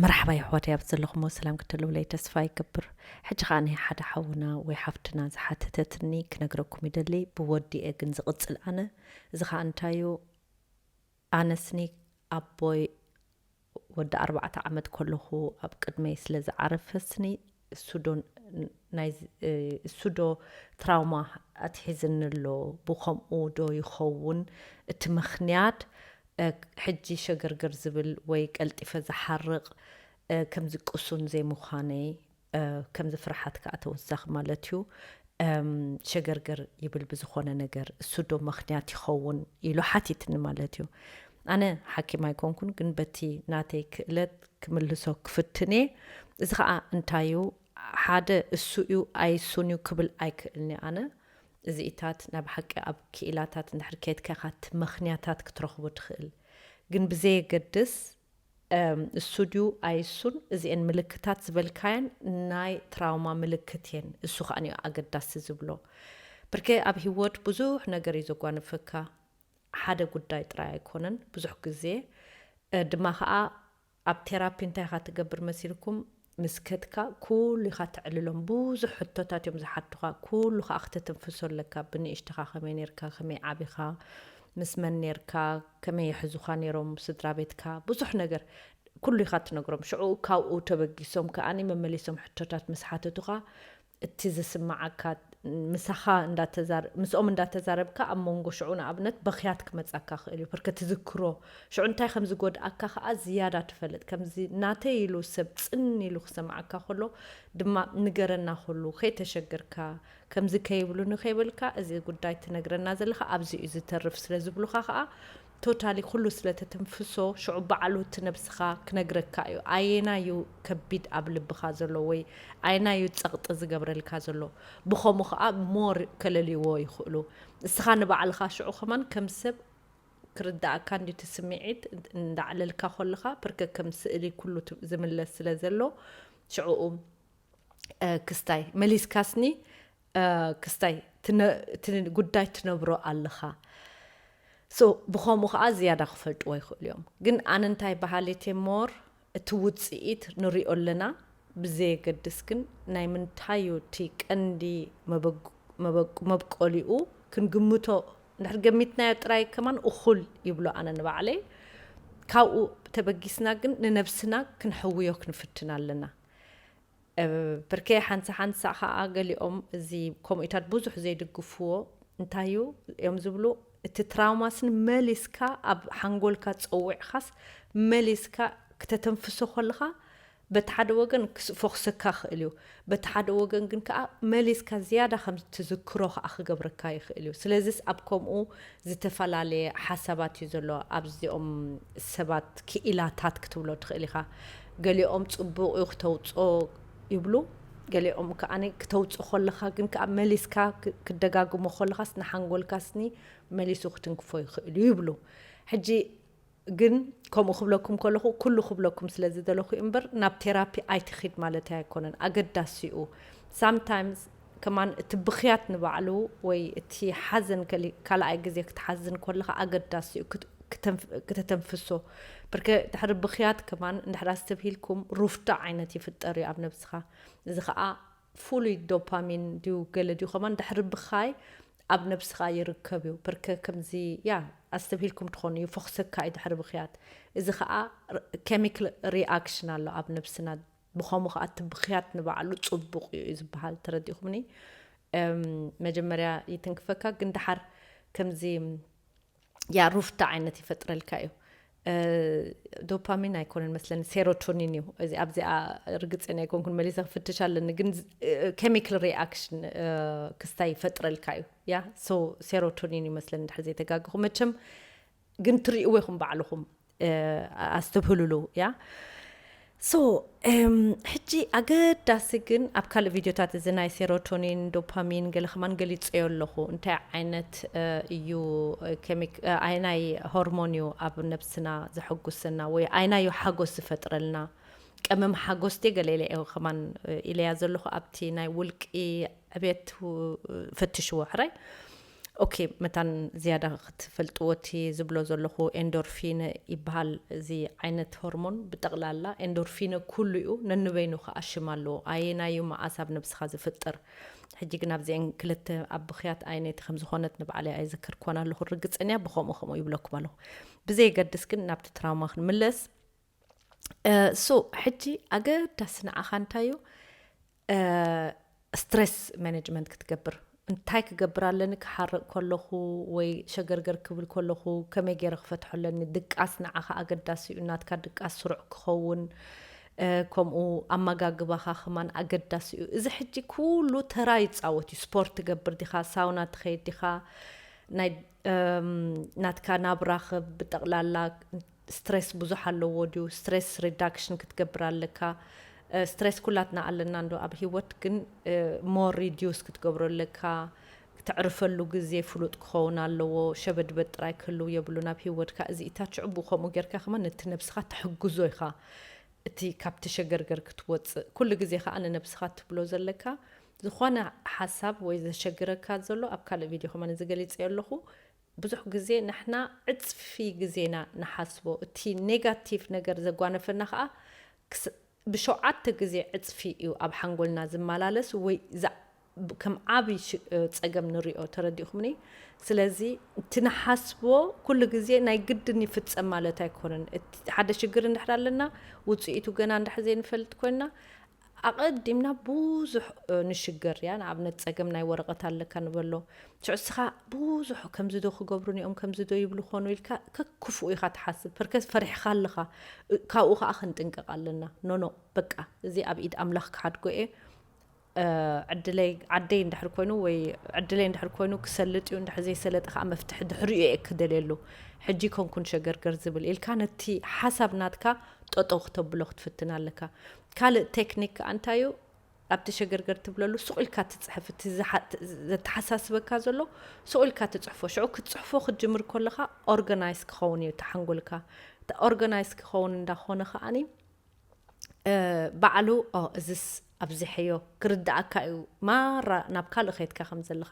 መርሓባ የሕዋተይ፣ ኣብ ዘለኹሞ ሰላም ክትህልውለይ ተስፋ ይገብር። ሕጂ ኸኣ ናይ ሓደ ሓውና ወይ ሓፍትና ዝሓተተትኒ ክነግረኩም ይደሊ። ብወዲኤ ግን ዝቕጽል ኣነ። እዚ ኸኣ እንታይ እዩ? ኣነስኒ ኣቦይ ወዲ ኣርባዕተ ዓመት ከለኹ ኣብ ቅድመይ ስለ ዝዓረፈስኒ፣ እሱ ዶ ን-፣ ናይ ዝ-፣ እ፣ እሱ ዶ ትራውማ ኣትሒዝኒ ኣሎ? ብኸምኡ ዶ ይኸውን እቲ ምኽንያት፣ እ፣ ሕጂ ሸገርገር ዝብል ወይ ቀልጢፈ ዝሓርቕ፣ እ፣ ከምዚ ቅሱን ዘይምዃነይ፣ እ፣ ከምዚ ፍርሓት ከኣ ተወሳኺ ማለት እዩ። እም፣ ሸገርገር ይብል ብዝኾነ ነገር፣ እሱ ዶ ምኽንያት ይኸውን? ኢሉ ሓቲትኒ ማለት እዩ። ኣነ ሓኪም ኣይኮንኩን፣ ግን በቲ ናተይ ክእለት ክምልሶ ክፍትን እየ። እዚ ኸኣ እንታይ እዩ? ሓደ እሱ እዩ ኣይሱን እዩ ክብል ኣይክእልን እየ ኣነ። እዚኢታት ናብ ሓቂ ኣብ ክኢላታት እንድሕር ከይድካ ኢኻ እቲ ምኽንያታት ክትረኽቦ ትኽእል። ግን ብዘየገድስ፣ እም፣ እሱ ድዩ ኣይሱን፣ እዚኤን ምልክታት ዝበልካየን ናይ ትራውማ ምልክት እየን። እሱ ኸኣ እዩ ኣገዳሲ ዝብሎ። ብርኬ ኣብ ህይወት ብዙሕ ነገር እዩ ዘጓንፈካ። ሓደ ጉዳይ ጥራይ ኣይኮነን። ብዙሕ ግዜ፣ እ፣ ድማ ኸኣ ኣብ ቴራፒ እንታይ ኢኻ ትገብር መሲልኩም? ምስ ከድካ ኩሉ ኢኻ ተዕልሎም። ብዙሕ ሕቶታት እዮም ዝሓቱኻ። ኩሉ ኸኣ ክትትንፍሶ ኣለካ። ብንእሽትኻ ከመይ ኔርካ፣ ከመይ ዓቢኻ፣ ምስ መን ኔርካ፣ ከመይ ይሕዙኻ ኔሮም ስድራ ቤትካ፣ ብዙሕ ነገር ኩሉ ኢኻ ትነግሮም። ሽዑ ካብኡ ተበጊሶም ከኣኒ መመሊሶም ሕቶታት ምስ ሓተቱኻ፣ እቲ ዝስምዓካ ምሳኻ እንዳተዛረ-፣ ምስኦም እንዳተዛረብካ ኣብ መንጎ ሽዑ ንኣብነት በኽያት ክመጻካ ክእል እዩ። ብርከ ትዝክሮ። ሽዑ እንታይ ከም ዝጎድኣካ ከኣ ዝያዳ ትፈልጥ። ከምዚ ናተይ ኢሉ ሰብ ጽን ኢሉ ክሰምዓካ ከሎ ድማ ንገረና ኩሉ፣ ከይተሸገርካ፣ ከምዚ ከይብሉኒ ከይበልካ፣ እዚ ጉዳይ ትነግረና ዘለኻ ኣብዚ እዩ ዝተርፍ ስለ ዝብሉኻ ከኣ ቶታሊ ኩሉ ስለ ተተንፍሶ ሽዑ ባዕሉ እቲ ነብስኻ ክነግረካ እዩ። ኣየናይ እዩ ከቢድ ኣብ ልብኻ ዘሎ ወይ ኣየናይ እዩ ጸቕጢ ዝገብረልካ ዘሎ። ብኸምኡ ከኣ ሞር ከለልይዎ ይኽእሉ። እስኻ ንባዕልኻ ሽዑ ከማን ከም ሰብ ክርዳኣካ እንዲ እቲ ስምዒት እንዳዕለልካ ከለኻ፣ ብርከ ከም ስእሊ ኩሉ ት-፣ ዝምለስ ስለ ዘሎ፣ ሽዕኡ፣ እ፣ ክስታይ መሊስካስኒ፣ እ፣ ክስታይ ትነ-፣ እቲ ጉዳይ ትነብሮ ኣለኻ። ሶ፣ ብኸምኡ ኸዓ ዝያዳ ክፈልጥዎ ይኽእሉ እዮም። ግን ኣነ እንታይ በሃሊት እየ፣ ሞር እቲ ውጽኢት ንሪኦ ኣለና፣ ብዘየገድስ ግን ናይ ምንታይ እዩ እቲ ቀንዲ መበግ-፣ መበግ-፣ መብቆሊኡ ክንግምቶ እንድሕር ገሚትናዮ ጥራይ ከማን እኹል ይብሎ ኣነ ንባዕለይ። ካብኡ ተበጊስና ግን ንነብስና ክንሕውዮ ክንፍትን ኣለና። እ፣ ብርከ ሓንሳ ሓንሳ ኸዓ ገሊኦም እዚ ከምኡታት ብዙሕ ዘይድግፍዎ እንታይ እዩ እዮም ዝብሉ፣ እቲ ትራውማስን መሊስካ ኣብ ሓንጎልካ ጸዊዕኻስ መሊስካ ክተተንፍሶ ከለኻ በቲ ሓደ ወገን ክስ-፣ ፎኽሰካ ይኽእል እዩ። በቲ ሓደ ወገን ግን ከኣ መሊስካ ዝያዳ ከም ትዝክሮ ከኣ ክገብረካ ይኽእል እዩ። ስለዚስ ኣብ ከምኡ ዝተፈላለየ ሓሳባት እዩ ዘሎ ኣብዚኦም ሰባት ክኢላታት ክትብሎ ትኽእል ኢኻ። ገሊኦም ጽቡቕ እዩ ክተውጾ ይብሉ፣ ገሊኦም ከኣ ክተውጾ ከለኻ ግን ከኣ መሊስካ ክ-፣ ክደጋግሞ ከለኻስ ንሓንጎልካስኒ መሊሱ ክትንክፎ ይኽእል እዩ ይብሉ። ሕጂ ግን ከምኡ ክብለኩም ከለኹ ኩሉ ክብለኩም ስለ ዝደለኹ እምበር ናብ ቴራፒ ኣይትኺድ ማለት ኣይኮነን። ኣገዳሲ እዩ። ሳምታይምስ ከማን እቲ ብኽያት ንባዕሉ ወይ እቲ ሓዘን ከሊ-፣ ካልኣይ ግዜ ክትሓዝን ከለኻ ኣገዳሲ እዩ ክት-፣ ክተንፍ-፣ ክተተንፍሶ። ብርከ ድሕሪ ብኽያት ከማን እንድሕር ኣስተብሂልኩም ሩፍታ ዓይነት ይፍጠር እዩ ኣብ ነብስኻ። እዚ ኸኣ ፍሉይ ዶፓሚን ድዩ ገለ ድዩ ከማን ድሕሪ ብኻይ ኣብ ነብስኻ ይርከብ እዩ። ብርከ ከምዚ ያ ኣስተብሂልኩም ትኾኑ እዩ፣ ፈኹሰካ እዩ ድሕሪ ብኽያት። እዚ ኸኣ ር-፣ ኬሚካል ሪኣክሽን ኣሎ ኣብ ነብስና። ብኸምኡ ኸኣ እቲ ብኽያት ንባዕሉ ጽቡቕ እዩ እዩ ዝበሃል። ተረዲእኩምኒ? እም፣ መጀመርያ ይትንክፈካ፣ ግን ደሓር ከምዚ ያ ሩፍታ ዓይነት ይፈጥረልካ እዩ። እ፣ ዶፓሚን ኣይኮነን መስለኒ፣ ሴሮቶኒን እዩ። እዚ ኣብዚኣ ርግጽ ኣይኮንኩን፣ መሊሰ ክፍትሽ ኣለኒ፣ ግን ዝ-፣ እ፣ ኬሚካል ሪኣክሽን፣ እ፣ ክስታይ ይፈጥረልካ እዩ። ያ፣ ሶ ሴሮቶኒን እዩ መስለኒ፣ እንድሕር ዘይተጋገኹ። መቸም ግን ትርእይዎ ኢኹም ባዕልኹም፣ እ፣ ኣስተብህሉሉ፣ ያ። ሶ፣ እም፣ ሕጂ ኣገዳሲ ግን ኣብ ካልእ ቪድዮታት እዚ ናይ ሴሮቶኒን፣ ዶፓሚን ገለ ከማን ገሊጸዮ ኣለኹ። እንታይ ዓይነት፣ እ፣ እዩ፣ እ፣ ኬሚክ-፣ እ፣ ኣይናይ ሆርሞን እዩ ኣብ ነብስና ዘሐጉሰና ወይ ኣይናዩ ሓጎስ ዝፈጥረልና? ቀመም ሓጎስ ድየ ገለ ኢለ እየ ከማን፣ እ፣ ኢለያ ዘለኹ ኣብቲ ናይ ውልቂ ዕቤት ው-፣ ፈትሽዎ ሕራይ። ኦኬ፣ መታን ዝያዳ ክትፈልጥዎ እቲ ዝብሎ ዘለኹ ኤንዶርፊን ይበሃል። እዚ ዓይነት ሆርሞን ብጠቕላላ ኤንዶርፊን ኩሉ እዩ፣ ነንበይኑ ከዓ ሽም ኣለዎ። ኣየናዩ መዓስ ኣብ ነብስኻ ዝፍጥር? ሕጂ ግን ኣብዚአን ክልተ ኣብ ብኽያት ኣየነይቲ ከም ዝኾነት ንባዕለይ ኣይዘከርክዎን ኣለኹ። ርግጸኛ ብኸምኡ ከምኡ ይብለኩም ኣለኹ። ብዘየገድስ ግን ናብቲ ትራውማ ክንምለስ። ሶ ሕጂ ኣገዳሲ ንዓኻ እንታይ እዩ? ስትሬስ ማኔጅመንት ክትገብር። እንታይ ክገብር ኣለኒ? ክሓርቕ ከለኹ ወይ ሸገርገር ክብል ከለኹ ከመይ ገይረ ክፈትሖ ኣለኒ? ድቃስ ንዓኻ ኣገዳሲ እዩ። ናትካ ድቃስ ስሩዕ ክኸውን፣ ከምኡ ኣመጋግባኻ ከማን ኣገዳሲ እዩ። እዚ ሕጂ ኩሉ ተራ ይፃወት እዩ። ስፖርት ትገብር ዲኻ? ሳውና ትኸይድ ዲኻ? ናይ ናትካ ናብራ ብጠቕላላ ስትሬስ ብዙሕ ኣለዎ ድዩ? ስትሬስ ሪዳክሽን ክትገብር ኣለካ። ስትሬስ ኩላትና ኣለና እንዶ ኣብ ህይወት፣ ግን ሞር ሪዲዩስ ክትገብሮ ኣለካ። ክተዕርፈሉ ግዜ ፍሉጥ ክኸውን ኣለዎ። ሸበድበድ ጥራይ ክህልው የብሉን ኣብ ህይወትካ። እዚ ኢታ ችዕቡ ከምኡ ጌርካ ከማ ነቲ ነብስኻ ተሕግዞ ኢኻ። እቲ ካብቲ ሸገርገር ክትወፅእ ኩሉ ግዜ ከዓ ንነብስኻ ትብሎ ዘለካ። ዝኾነ ሓሳብ ወይ ዘሸግረካ ዘሎ ኣብ ካልእ ቪድዮ ከማን እዚ ገሊፀ ኣለኹ። ብዙሕ ግዜ ንሕና ዕፅፊ ግዜና ንሓስቦ። እቲ ኔጋቲቭ ነገር ዘጓነፈና ከዓ ብሸውዓተ ግዜ ዕፅፊ እዩ ኣብ ሓንጎልና ዝመላለስ ወይ ከም ዓብይ ጸገም ንሪኦ። ተረዲእኹምኒ? ስለዚ እቲ ንሓስቦ ኩሉ ግዜ ናይ ግድን ይፍፀም ማለት ኣይኮነን። ሓደ ሽግር እንድሕር ኣለና፣ ውፅኢቱ ገና እንድሕር ዘይንፈልጥ ኮይና፣ ኣቐዲምና ብዙሕ ንሽገር እያ። ንኣብነት ጸገም ናይ ወረቐት ኣለካ ንበሎ። ሽዑ እስኻ ብዙሕ ከምዚ ዶ ክገብሩኒ እዮም፣ ከምዚ ዶ ይብሉ ኾኑ ኢልካ ከክፉኡ ኢኻ ትሓስብ። ፐርከስ ፈሪሕኻ ኣለኻ። ካብኡ ኸዓ ክንጥንቀቕ ኣለና። ኖኖ፣ በቃ፣ እዚ ኣብ ኢድ ኣምላኽ ክሓድጎ እየ። ዕድለይ ዓደይ እንድሕር ኮይኑ ወይ ዕድለይ እንድሕር ኮይኑ ክሰልጥ እዩ፣ እንድሕር ዘይሰለጠ ከዓ መፍትሒ ድሕሪኡ እየ ክደልየሉ። ሕጂ ኮንኩን ሸገርገር ዝብል ኢልካ ነቲ ሓሳብ ናትካ ጠጠው ክተብሎ ክትፍትን ኣለካ። ካልእ ቴክኒክ ከዓ እንታይ እዩ? ኣብቲ ሸገርገር ትብለሉ ሱቕ ኢልካ ትፅሕፍ። እቲ ዘተሓሳስበካ ዘሎ ሱቕ ኢልካ ትፅሕፎ። ሽዑ ክትፅሕፎ ክትጅምር ከለኻ ኦርጋናይዝ ክኸውን እዩ ተሓንጎልካ። ኦርጋናይዝ ክኸውን እንዳኾነ ከዓኒ ባዕሉ እዝስ ኣብዚሐዮ ክርዳእካ እዩ። ማራ ናብ ካልእ ከይድካ ከም ዘለኻ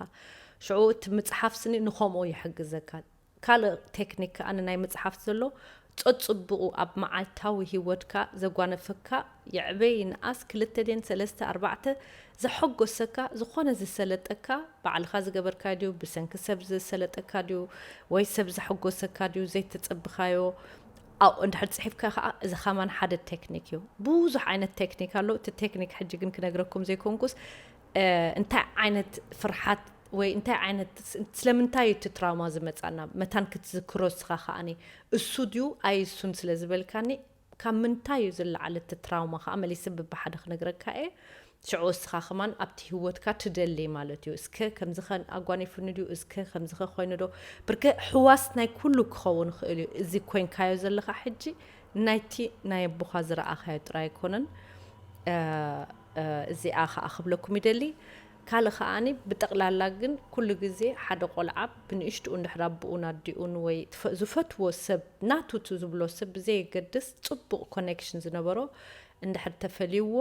ሽዑ እቲ ምፅሓፍ ስኒ ንኸምኡ ይሕግዘካ። ካልእ ቴክኒክ ከዓ ንናይ ምፅሓፍ ዘሎ ጸጽብቑ ኣብ መዓልታዊ ህይወትካ ዘጓነፈካ የዕበ ይንኣስ ክልተ ደን ሰለስተ ኣርባዕተ ዘሐጎሰካ ዝኾነ ዝሰለጠካ ባዕልኻ ዝገበርካዮ ድዩ ብሰንኪ ሰብ ዝሰለጠካ ድዩ ወይ ሰብ ዘሐጎሰካ ድዩ ዘይተጸብኻዮ ኣብኡ እንድሕር ጽሒፍካ ከዓ እዚ ከማን ሓደ ቴክኒክ እዩ። ብዙሕ ዓይነት ቴክኒክ ኣሎ። እቲ ቴክኒክ ሕጂ ግን ክነግረኩም ዘይኮንኩስ እንታይ ዓይነት ፍርሓት ወይ እንታይ ዓይነት ስለምንታይ እዩ እቲ ትራውማ ዝመፃና መታን ክትዝክሮ እስኻ ከዓኒ እሱ ድዩ ኣይሱን ስለ ዝበልካኒ ካብ ምንታይ እዩ ዝለዓል እቲ ትራውማ ከዓ መሊሰ ብብሓደ ክነግረካ እየ። ሽዑ እስኻ ከማን ኣብቲ ህይወትካ ትደሊ ማለት እዩ። እስከ ከምዚ ከ ኣጓኒፉኒ ድዩ እስከ ከምዚ ከ ኮይኑ ዶ ብርከ ሕዋስ ናይ ኩሉ ክኸውን ይኽእል እዩ። እዚ ኮይንካዮ ዘለኻ ሕጂ ናይቲ ናይ ኣቦኻ ዝረኣኻዮ ጥራይ ኣይኮነን። እዚኣ ከዓ ክብለኩም ይደሊ። ካልእ ከዓኒ ብጠቕላላ ግን ኩሉ ግዜ ሓደ ቆልዓ ብንእሽትኡ እንድሕር ኣቦኡን ኣዲኡን ወይ ዝፈትዎ ሰብ ናቱ ዝብሎ ሰብ ብዘየገድስ ፅቡቕ ኮኔክሽን ዝነበሮ እንድሕር ተፈልይዎ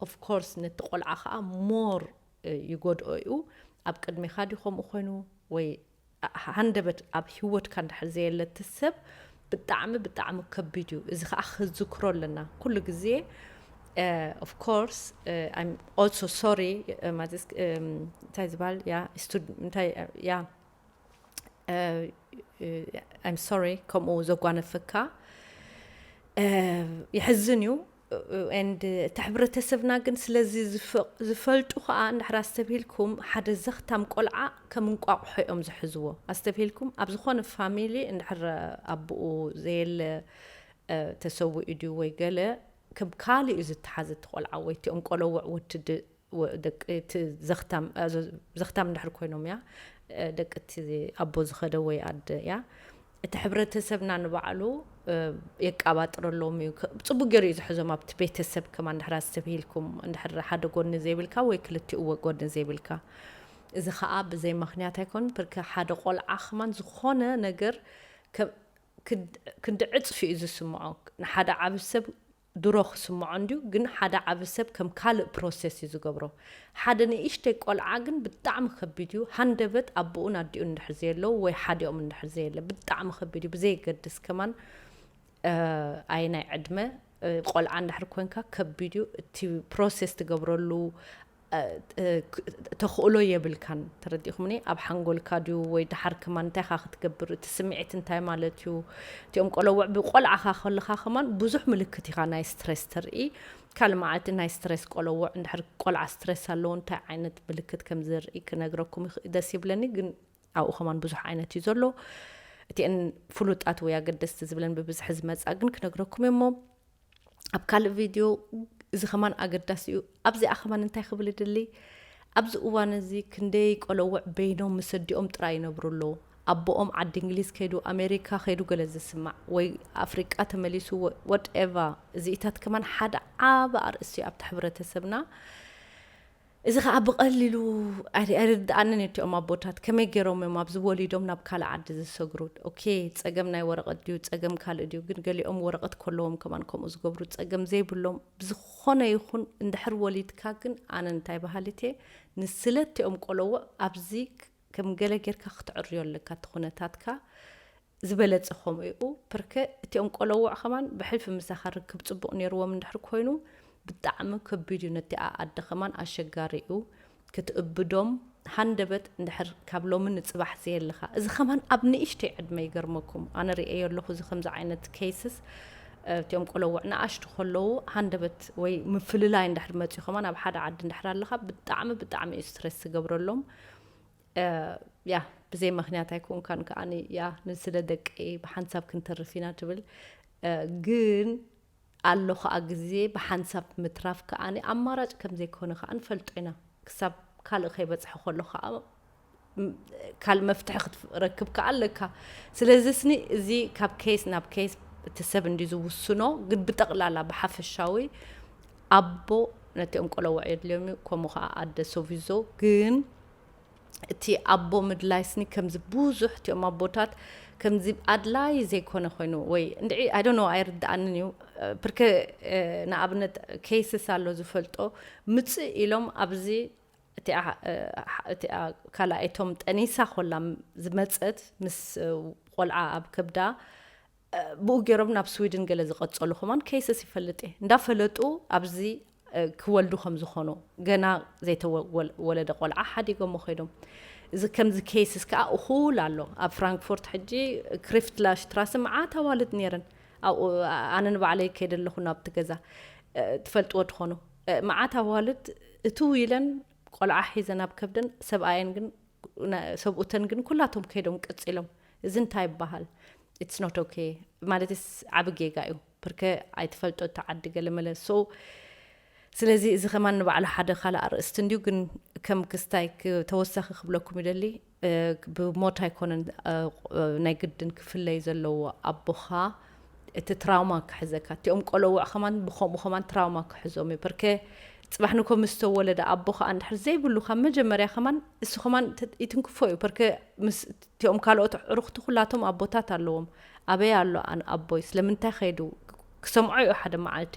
ኦፍኮርስ ነቲ ቆልዓ ከዓ ሞር ይጎድኦ እዩ። ኣብ ቅድሜኻ ድዩ ከምኡ ኮይኑ ወይ ሃንደበት ኣብ ህይወትካ እንድሕር ዘየለቲ ሰብ ብጣዕሚ ብጣዕሚ ከቢድ እዩ። እዚ ከዓ ክዝክሮ ኣለና ኩሉ ግዜ። ኦፍኮርስ ኦልሶ ሶሪ ማለት እንታይ ዝበሃል ያ ስቱድ እንታይ ያ I'm sorry ከምኡ ዘጓነፈካ ይሕዝን እዩ። And እቲ ሕብረተሰብና ግን ስለዚ ዝፈልጡ ከዓ እንድሕር ኣስተብሂልኩም ሓደ ዘኽታም ቆልዓ ከም እንቋቑሖ እዮም ዝሕዝዎ። ኣስተብሂልኩም ኣብ ዝኾነ ፋሚሊ እንድሕር ኣቦኡ ዘየለ ተሰዊኡ ድዩ ወይ ገለ ከም ካልእ እዩ ዝተሓዘ እቲ ቆልዓ ወይ እቲ እንቆለውዕ ወትዲ ደቂ እቲ ዘኽታም ዘኽታም እንድሕር ኮይኖም እያ ደቂ እቲ ኣቦ ዝኸደ ወይ ኣደ እያ እቲ ሕብረተሰብና ንባዕሉ የቃባጥረሎም እዩ። ጽቡቅ ገይሩ እዩ ዝሕዞም ኣብቲ ቤተሰብ ከማ እንድሕር ኣስተብሂልኩም እንድሕር ሓደ ጎኒ ዘይብልካ ወይ ክልቲኡ ጎኒ ዘይብልካ እዚ ከዓ ብዘይ ምክንያት ኣይኮን ብርከ ሓደ ቆልዓ ከማን ዝኾነ ነገር ክንዲ ዕፅፊ እዩ ዝስምዖ ንሓደ ዓብ ሰብ ድሮ ክስምዖ እንድዩ፣ ግን ሓደ ዓቢ ሰብ ከም ካልእ ፕሮሰስ እዩ ዝገብሮ። ሓደ ንእሽተይ ቆልዓ ግን ብጣዕሚ ከቢድ እዩ። ሃንደበት ኣቦኡን ኣዲኡን እንድሕር ዘየለዉ ወይ ሓዲኦም እንድሕር ዘየለ ብጣዕሚ ከቢድ እዩ። ብዘየገድስ ከማን ኣየናይ ዕድመ ቆልዓ እንድሕር ኮንካ ከቢድ እዩ። እቲ ፕሮሰስ ትገብረሉ ተኽእሎ የብልካን። ተረዲእኩምኒ? ኣብ ሓንጎልካ ድዩ ወይ ድሓር ከማን እንታይ ኻ ክትገብር፣ እቲ ስምዒት እንታይ ማለት እዩ? እቲኦም ቆለውዕ ብቆልዓኻ ከለኻ ከማን ብዙሕ ምልክት ኢኻ ናይ ስትረስ ተርኢ። ካልእ መዓልቲ ናይ ስትረስ ቆለውዕ እንድሕር ቆልዓ ስትረስ ኣለዎ እንታይ ዓይነት ምልክት ከም ዘርኢ ክነግረኩም ይኽ- ደስ ይብለኒ፣ ግን ኣብኡ ከማን ብዙሕ ዓይነት እዩ ዘሎ። እቲአን ፍሉጣት ወይ ኣገደስቲ ዝብለን ብብዝሒ ዝመጻ ግን ክነግረኩም እየ እሞ ኣብ ካልእ ቪድዮ እዚ ከማን ኣገዳሲ እዩ። ኣብዚኣ ከማን እንታይ ክብል ይደሊ፣ ኣብዚ እዋን እዚ ክንደይ ቆለውዕ በይኖም ምስ ኣዲኦም ጥራይ ይነብሩ ኣለዉ። ኣቦኦም ዓዲ እንግሊዝ ከይዱ፣ ኣሜሪካ ከይዱ ገለ ዝስማዕ፣ ወይ ኣፍሪቃ ተመሊሱ፣ ወ- whatever። እዚኢታት ከማን ሓደ ዓቢ ኣርእስቲ እዩ ኣብቲ ሕብረተሰብና። እዚ ኸዓ ብቐሊሉ ኣይ- ኣይርድኣንን እዩ። እቲኦም ኣቦታት ከመይ ገይሮም እዮም ኣብዚ ወሊዶም ናብ ካልእ ዓዲ ዝሰግሩ? ኦኬ፣ ጸገም ናይ ወረቐት ድዩ፣ ጸገም ካልእ ድዩ? ግን ገሊኦም ወረቐት ከለዎም ከማን ከምኡ ዝገብሩ፣ ጸገም ዘይብሎም ብዝኾነ ይኹን እንድሕር ወሊድካ ግን ኣነ እንታይ በሃሊት እየ፣ ንስለ እቲኦም ቆለውዕ ኣብዚ ከም ገለ ጌርካ ክትዕርዮ ኣለካ እቲ ኩነታትካ ዝበለጸ ከምኡ እዩ። ፕርከ እቲኦም ቆለውዕ ከማን ብሕልፊ ምሳኻ ርክብ ጽቡቕ ነይርዎም እንድሕር ኮይኑ ብጣዕሚ ከቢድ እዩ። ነቲኣ ኣደ ከማን ኣሸጋሪ እዩ ክትእብዶም። ሃንደበት እንድሕር ካብ ሎሚ ንጽባሕ ዘየለኻ፣ እዚ ከማን ኣብ ንእሽተይ ዕድመ ይገርመኩም። ኣነ ርእየ ኣለኹ እዚ ከምዚ ዓይነት ኬስስ። እቲኦም ቆለውዕ ንኣሽቱ ከለዉ ሃንደበት ወይ ምፍልላይ እንድሕር መጽዩ ከማን ኣብ ሓደ ዓዲ እንድሕር ኣለኻ ብጣዕሚ ብጣዕሚ እዩ ስትረስ ዝገብረሎም። እ፣ ያ ብዘይ ምኽንያት ኣይኮንካን ከዓኒ ያ ንስለ ደቀይ ብሓንሳብ ክንተርፍ ኢና ትብል። እ፣ ግን ኣሎ ከዓ ግዜ ብሓንሳብ ምትራፍ ከዓኒ ኣማራጭ ከም ዘይኮነ ከዓ ንፈልጦ ኢና። ክሳብ ካልእ ከይበፅሐ ከሎ ከዓ ም- ካልእ መፍትሒ ክትረክብ ከዓ ኣለካ። ስለዚ ስኒ እዚ ካብ ኬስ ናብ ኬስ እቲ ሰብ እንዲ ዝውስኖ፣ ግን ብጠቕላላ ብሓፈሻዊ ኣቦ ነቲኦም ቆለውዕ የድልዮም እዩ፣ ከምኡ ከዓ ኣደ ሶቪዞ። ግን እቲ ኣቦ ምድላይ ስኒ ከምዚ ብዙሕ እቲኦም ኣቦታት ከምዚ ኣድላይ ዘይኮነ ኮይኑ ወይ እንድዒ I don't know ኣይርድኣንን እዩ። ፕርከ ንኣብነት ኬስስ ኣሎ ዝፈልጦ ምፅእ ኢሎም ኣብዚ እቲኣ እቲኣ ካልኣይቶም ጠኒሳ ኮላ ዝመፀት ምስ ቆልዓ ኣብ ከብዳ ብኡ ገይሮም ናብ ስዊድን ገለ ዝቐጸሉ ከማን ኬስስ ይፈልጥ እየ። እንዳፈለጡ ኣብዚ ክወልዱ ከም ዝኾኑ ገና ዘይተወለደ ቆልዓ ሓዲጎሞ ከይዶም። እዚ ከምዚ ኬስስ ከዓ እኹል ኣሎ። ኣብ ፍራንክፎርት ሕጂ ክሪፍትላ ሽትራሰ መዓት ኣዋልድ ነይረን። ኣብኡ ኣነ ንባዕለይ ከይደ ኣለኹ ናብቲ ገዛ። ትፈልጥዎ ትኾኑ። መዓት ኣዋልድ እትው ኢለን ቆልዓ ሒዘን ኣብ ከብደን ሰብኣየን ግን ሰብኡተን ግን ኩላቶም ከይዶም ቀጺሎም። እዚ እንታይ ይበሃል? It's not okay። ማለት ዓቢ ጌጋ እዩ። ፕርከ ኣይትፈልጦ እቲ ዓዲ ገለ መለ። So ስለዚ እዚ ከማን ንባዕሉ ሓደ ካልእ ኣርእስቲ እንድዩ፣ ግን ከም ክስታይ ክ- ተወሳኺ ክብለኩም ይደሊ። እ፣ ብሞት ኣይኮነን፣ እ፣ ናይ ግድን ክፍለይ ዘለዎ ኣቦኻ እቲ ትራውማ ክሕዘካ። እቲኦም ቆለውዕ ከማን ብኸምኡ ከማን ትራውማ ክሕዞም እዩ። ፕርከ ጽባሕ ንኮ ምስ ተወለደ ኣቦኻ እንድሕር ዘይብሉ ካብ መጀመርያ ከማን እሱ ከማን ት- ይትንክፎ እዩ። ፕርከ ምስ እቲኦም ካልኦት ዕሩኽቲ ኩላቶም ኣቦታት ኣለዎም። ኣበይ ኣሎ ኣን ኣቦይ ስለምንታይ ከይዱ ክሰምዖ እዩ ሓደ መዓልቲ።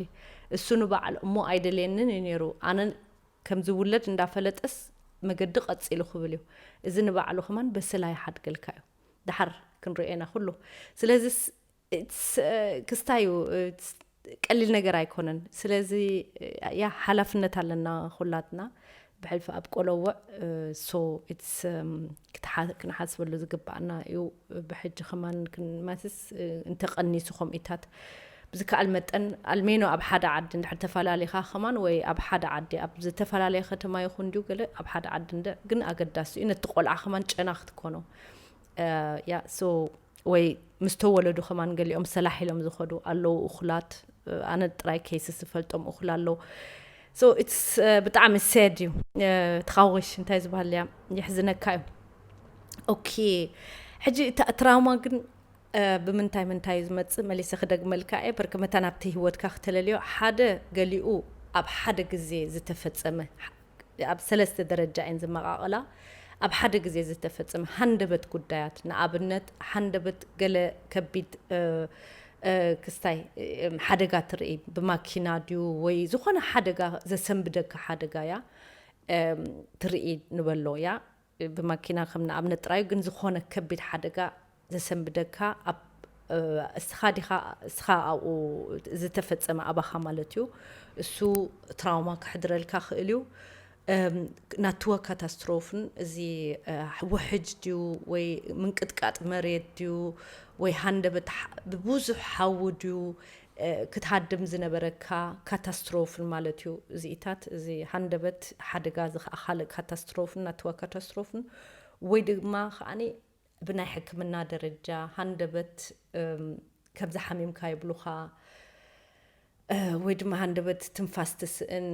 እሱ ንባዕል እሞ ኣይደልየንን እዩ ነይሩ። ኣነ ከም ዝውለድ እንዳፈለጠስ መገዲ ቀጺሉ ክብል እዩ። እዚ ንባዕሉ ከማን በስላ ይሓድገልካ እዩ። ድሓር ክንሪኦ ኢና ኩሉ። ስለዚ ስ- it's፣ እ፣ ክስታይ እዩ። It's ቀሊል ነገር ኣይኮነን። ስለዚ እ፣ ያ ሓላፍነት ኣለና ኩላትና ብሕልፊ ኣብ ቆለውዕ። እ፣ so it's፣ እም፣ ክትሓ- ክንሓስበሉ ዝግባኣና እዩ። ብሕጂ ከማን ክንማስስ እ፣ እንተቀኒሱ ከምኢታት ብዝከኣል መጠን ኣልሜኖ ኣብ ሓደ ዓዲ እንድሕር ተፈላለኻ ከማን ወይ ኣብ ሓደ ዓዲ ኣብ ዝተፈላለየ ከተማ ይኹን ድዩ ገለ ኣብ ሓደ ዓዲ እንደ ግን ኣገዳሲ እዩ ነቲ ቆልዓ ከማን ጨና ክትኮኖ። እ፣ ያ so ወይ ምስ ተወለዱ ከማን ገሊኦም ሰላሕ ኢሎም ዝኸዱ ኣለዉ እኹላት። እ፣ ኣነ ጥራይ ኬስስ ዝፈልጦም እኹል ኣለዉ። So it's፣ እ፣ ብጣዕሚ sad እዩ። እ፣ ትኻወሽ እንታይ ዝበሃል እያ የሕዝነካ እዩ። ኦኬ፣ ሕጂ እታ ትራውማ ግን እ፣ ብምንታይ ምንታይ እዩ ዝመጽእ መሊሰ ክደግመልካ እየ። በርክ መታን ኣብቲ ህይወትካ ክተለልዮ ሓደ ገሊኡ ኣብ ሓደ ግዜ ዝተፈጸመ ኣብ ሰለስተ ደረጃ እየን ዝመቓቐላ። ኣብ ሓደ ግዜ ዝተፈጸመ ሃንደበት ጉዳያት፣ ንኣብነት ሃንደበት ገለ ከቢድ እ፣ ክስታይ ሓደጋ ትርኢ፣ ብማኪና ድዩ ወይ ዝኾነ ሓደጋ ዘሰንብደካ ሓደጋ እያ ትርኢ ንበሎ እያ። ብማኪና ከም ንኣብነት ጥራዩ፣ ግን ዝኾነ ከቢድ ሓደጋ ዘሰንብደካ ኣብ እስኻ ዲኻ፣ እስኻ ኣብኡ ዝተፈጸመ ኣባኻ ማለት እዩ። እሱ ትራውማ ክሕድረልካ ክእል እዩ። ናትወ ካታስትሮፍን እዚ ውሕጅ ድዩ ወይ ምንቅጥቃጥ መሬት ድዩ ወይ ሃንደበት ብብዙሕ ሓዊ ድዩ ክትሃድም ዝነበረካ ካታስትሮፍን ማለት እዩ። እዚኢታት እዚ ሃንደበት ሓደጋ ዝኸኣኻለ ካታስትሮፍን ናትወ ካታስትሮፍን ወይ ድማ ከዓኒ ብናይ ሕክምና ደረጃ ሃንደበት ከምዚ ሓሚምካ ይብሉኻ ወይ ድማ ሃንደበት ትንፋስ ትስእን፣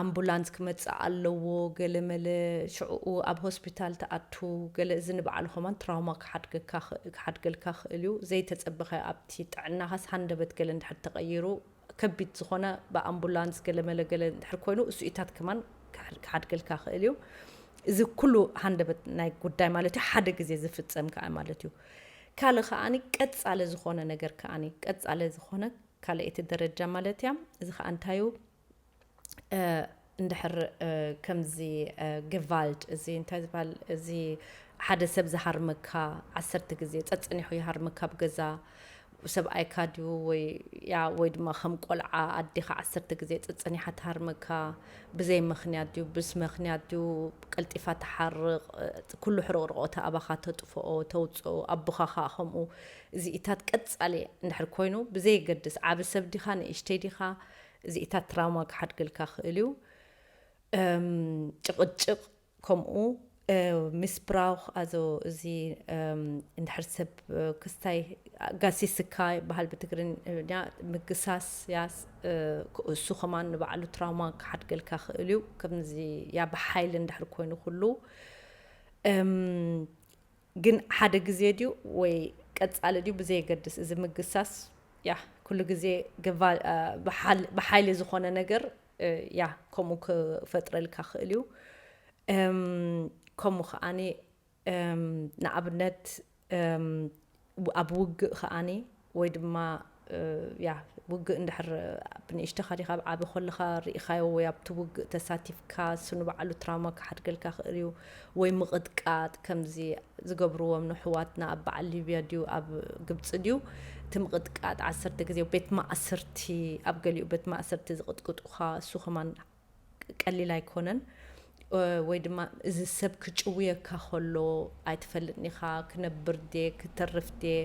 ኣምቡላንስ ክመጽእ ኣለዎ፣ ገለ መለ ሽዕኡ ኣብ ሆስፒታል ትኣቱ፣ ገለ እዚ ንባዕሉ ከማን ትራውማ ክሓድገካ ክእ- ክሓድገልካ ክእል እዩ። ዘይተጸበኸ ኣብቲ ጥዕናኻስ ሃንደበት ገለ እንድሕር ተቐይሩ ከቢድ ዝኾነ ብኣምቡላንስ ገለ መለ ገለ እንድሕር ኮይኑ እሱኢታት ከማን ክሓድ- ክሓድገልካ ክእል እዩ። እዚ ኩሉ ሃንደበት ናይ ጉዳይ ማለት እዩ፣ ሓደ ግዜ ዝፍጸም ከዓ ማለት እዩ። ካልእ ከዓኒ ቀጻለ ዝኾነ ነገር ከዓኒ ቀጻለ ዝኾነ ካልኣይቲ ደረጃ ማለት እያ። እዚ ከዓ እንታይ እዩ? እንድሕር ከምዚ ግቫልድ እዚ እንታይ ዝበሃል እዚ ሓደ ሰብ ዝሃርመካ ዓሰርተ ግዜ ጸጽኒሑ ይሃርመካ ኣብ ገዛ ሰብኣይካ ድዩ ወይ ያ ወይ ድማ ከም ቆልዓ ኣዴኻ ዓሰርተ ግዜ ጸጽኒሓ ትሃርመካ ብዘይ ምኽንያት ድዩ ብስ ምኽንያት ድዩ ቀልጢፋ ትሓርቕ ኩሉ ሕርቕርቖታ ኣባኻ ተጥፍኦ ተውፅኦ ኣቦኻ ከዓ ከምኡ እዚኢታት ቀጻሊ እንድሕር ኮይኑ ብዘየገድስ ዓቢ ሰብ ዲኻ ንእሽተይ ዲኻ እዚኢታት ትራውማ ክሓድገልካ ክእል እዩ። ጭቕጭቕ ከምኡ ሚስብራውኽ ኣዞ እዚ እንድሕር ሰብ ክስታይ ጋሲስካ ይበሃል ብትግርኛ ምግሳስ ያስ እሱ ከማን ንባዕሉ ትራውማ ክሓድገልካ ክእል እዩ። ከምዚ ያ ብሓይሊ እንድሕር ኮይኑ ኩሉ ግን ሓደ ግዜ ድዩ ወይ ቀጻሊ ድዩ ብዘየገድስ እዚ ምግሳስ ያ ኩሉ ግዜ ብሓይሊ ዝኾነ ነገር ያ ከምኡ ክፈጥረልካ ክእል እዩ። ከምኡ ከዓኒ ንኣብነት ኣብ ውግእ ከዓኒ ወይ ድማ ያ ውግእ እንድሕር ብንእሽተኻ ዲኻ ኣብ ዓቢ ከለኻ ርኢኻዮ ወይ ኣብቲ ውግእ ተሳቲፍካ እሱ ንባዕሉ ትራውማ ክሓድገልካ ክእል እዩ። ወይ ምቕጥቃጥ ከምዚ ዝገብርዎም ንሕዋትና ኣብ በዓል ሊብያ ድዩ ኣብ ግብፂ ድዩ እቲ ምቕጥቃጥ ዓሰርተ ግዜ ቤት ማእሰርቲ ኣብ ገሊኡ ቤት ማእሰርቲ ዝቕጥቅጡኻ እሱ ከማን ቀሊል ኣይኮነን። ወይ ድማ እዚ ሰብ ክጭውየካ ከሎ ኣይትፈልጥን ኢኻ፣ ክነብር ድየ ክተርፍ ድየ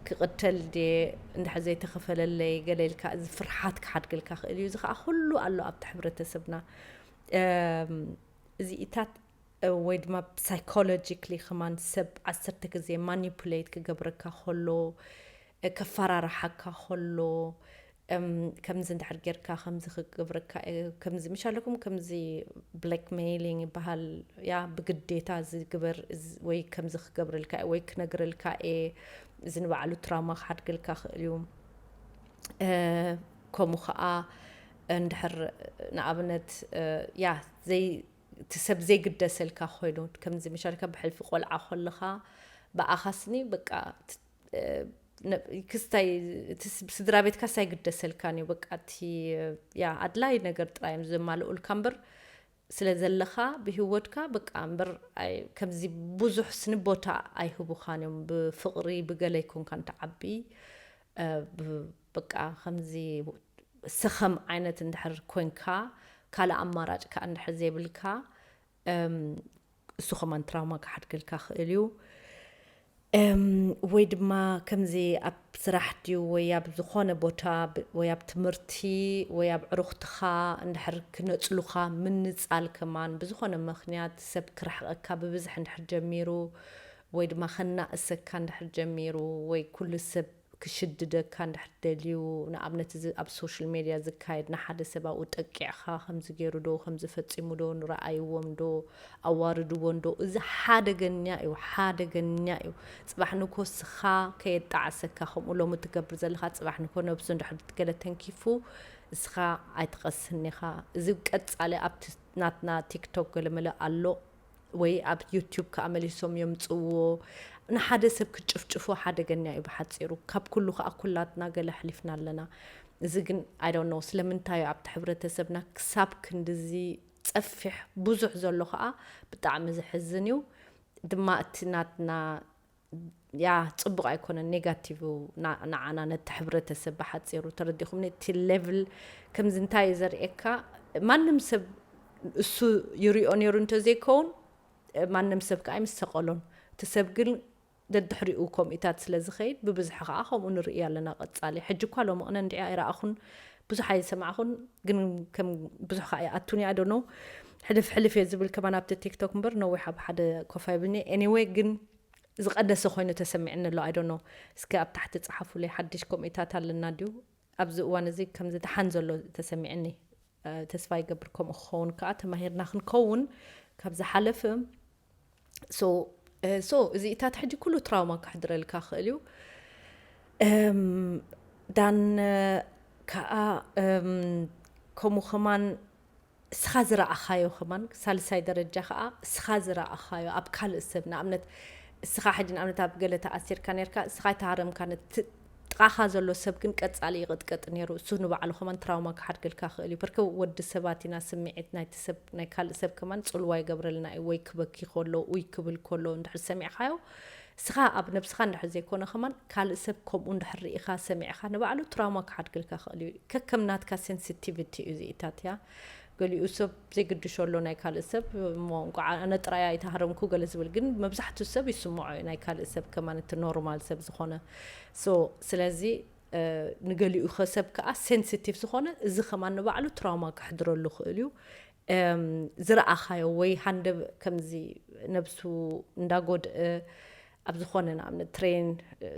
ክቕተል ድየ እንድሕር ዘይተኸፈለለይ ገለ ኢልካ እዚ ፍርሓት ክሓድገልካ ክእል እዩ። እዚ ከዓ ኩሉ ኣሎ ኣብቲ ሕብረተሰብና። እዚኢታት ወይ ድማ ሳይኮሎጂክሊ ከማን ሰብ ዓሰርተ ግዜ ማኒፑሌት ክገብረካ ከሎ ከፈራርሓካ ከሎ ከምዚ እንድሕር ጌርካ ከምዚ ክገብረካ እየ ከምዚ ምሻለኩም ከምዚ ብላክሜይሊንግ ይበሃል ያ ብግዴታ ዝግበር ወይ ከምዚ ክገብረልካ እየ ወይ ክነግረልካ እየ እዚ ንባዕሉ ትራውማ ክሓድገልካ ክእል እዩ። ከምኡ ከዓ እንድሕር ንኣብነት ያ ዘይ እቲ ሰብ ዘይግደሰልካ ኮይኑ ከምዚ ምሻልካ ብሕልፊ ቆልዓ ከለኻ ብኣኻስኒ በቃ ክስታይ ስድራ ቤትካስ ኣይግደሰልካን እዩ በቃ እቲ ያ ኣድላይ ነገር ጥራይ እዮም ዘማልኡልካ እምበር ስለ ዘለኻ ብህወትካ በቃ እምበር ከምዚ ብዙሕ ስኒ ቦታ ኣይህቡኻን እዮም ብፍቕሪ ብገለ ይኮንካ ንትዓቢ በቃ ከምዚ ሰኸም ዓይነት እንድሕር ኮንካ ካልእ ኣማራጭ ከዓ እንድሕር ዘይብልካ እሱ ከማን ትራውማ ክሓድገልካ ክእል እዩ። ወይ ድማ ከምዚ ኣብ ስራሕ ድዩ ወይ ኣብ ዝኾነ ቦታ ወይ ኣብ ትምህርቲ ወይ ኣብ ዕሩኽትኻ እንድሕር ክነፅሉኻ ምንፃል ከማን ብዝኾነ ምኽንያት ሰብ ክርሕቐካ ብብዝሕ እንድሕር ጀሚሩ ወይ ድማ ከናእሰካ እንድሕር ጀሚሩ ወይ ኩሉ ሰብ ክሽድደካ እንድሕር ደልዩ ንኣብነት እዚ ኣብ ሶሻል ሜድያ ዝካየድ ንሓደ ሰብ ኣብኡ ጠቂዕኻ ከምዚ ገይሩ ዶ ከምዚ ፈፂሙ ዶ ንረኣይዎም ዶ ኣዋርድዎ እንዶ እዚ ሓደገኛ እዩ ሓደገኛ እዩ ፅባሕ ንኮ ስኻ ከየጣዕሰካ ከምኡ ሎሚ ትገብር ዘለኻ ፅባሕ ንኮ ነብሱ እንድሕር ገለ ተንኪፉ እስኻ ኣይትቐስን ኢኻ እዚ ቀፃሊ ኣብቲ ናትና ቲክቶክ ገለመለ ኣሎ ወይ ኣብ ዩቱብ ከዓ መሊሶም የምፅዎ ንሓደ ሰብ ክትጭፍጭፎ ሓደገኛ እዩ ብሓፂሩ። ካብ ኩሉ ከዓ ኩላትና ገለ ኣሕሊፍና ኣለና። እዚ ግን I don't know ስለምንታይ እዩ ኣብቲ ሕብረተሰብና ክሳብ ክንድዚ ፀፊሕ ብዙሕ ዘሎ ከዓ ብጣዕሚ ዘሕዝን እዩ። ድማ እቲ ናትና ያ ፅቡቅ ኣይኮነን፣ ኔጋቲቭ ንዓና ነቲ ሕብረተሰብ ብሓፂሩ ተረዲኹም። እቲ ሌቭል ከምዚ እንታይ እዩ ዘርእየካ፣ ማንም ሰብ እሱ ይሪኦ ነይሩ እንተዘይከውን ማንም ሰብ ከዓ ኣይምሰቀሎን። እቲ ሰብ ግን ደድሕሪኡ ከምኡታት ስለ ዝኸይድ ብብዝሒ ከዓ ከምኡ ንርኢ ኣለና። ቀፃሊ ሕጂ እኳ ሎሚ ቅነ እንዲዒ ኣይረኣኹን፣ ብዙሕ ኣይሰማዕኹን፣ ግን ከም ብዙሕ ከዓ ይኣቱን እያ ደኖ። ሕልፍ ሕልፍ እየ ዝብል ከማን ኣብቲ ቲክቶክ እምበር ነዊሕ ኣብ ሓደ ኮፍ ኣይብልኒ። ኤኒወይ ግን ዝቀነሰ ኮይኑ ተሰሚዕኒ ኣሎ። I don't know እስከ ኣብ ታሕቲ ፀሓፉለይ፣ ሓድሽ ከምኡታት ኣለና ድዩ? ኣብዚ እዋን እዚ ከምዚ ደሓን ዘሎ ተሰሚዕኒ። ተስፋ ይገብር ከምኡ ክኸውን ከዓ ተማሂርና ክንከውን ካብ ዝሓለፈ። ሶ ሶ እዚኢታት ሕጂ ኩሉ ትራውማ ክሕድረልካ ክእል እዩ። ዳን ከዓ ከምኡ ከማን እስኻ ዝረኣኻዮ ከማን ሳልሳይ ደረጃ ከዓ እስኻ ዝረኣኻዮ ኣብ ካልእ ሰብ ንኣብነት እስኻ ሕጂ ንኣብነት ኣብ ገለ ተኣሲርካ ነርካ እስኻ ኣይተሃረምካ ነቲ ጥቓኻ ዘሎ ሰብ ግን ቀጻሊ ይቕጥቀጥ ነይሩ። እሱ ንባዕሉ ከማን ትራውማ ክሓድገልካ ክእል እዩ። በርከ ወዲ ሰባት ኢና፣ ስምዒት ናይቲ ሰብ ናይ ካልእ ሰብ ከማን ጽልዋ ይገብረልና እዩ። ወይ ክበኪ ከሎ ውይ ክብል ከሎ እንድሕር ሰሚዕካዮ እስኻ ኣብ ነብስኻ እንድሕር ዘይኮነ ከማን ካልእ ሰብ ከምኡ እንድሕር ርኢኻ ሰሚዕኻ ንባዕሉ ትራውማ ክሓድገልካ ክእል እዩ። ከከም ናትካ ሴንሲቲቪቲ እዩ ዝኢታት እያ። ገሊኡ ሰብ ዘይግድሾ ኣሎ ናይ ካልእ ሰብ እሞ እንቋዕ ኣነ ጥራይ ኣይተሃረምኩ ገለ ዝብል ግን መብዛሕትኡ ሰብ ይስምዖ እዩ ናይ ካልእ ሰብ ከማን እቲ ኖርማል ሰብ ዝኾነ። ሶ ስለዚ ንገሊኡ ሰብ ከዓ ሴንሲቲቭ ዝኾነ እዚ ከማን ንባዕሉ ትራውማ ከሕድረሉ ክእል እዩ። ዝረኣኻዮ ወይ ሃንደብ ከምዚ ነብሱ እንዳጎድአ ኣብ ዝኾነ ንኣብነት ትሬን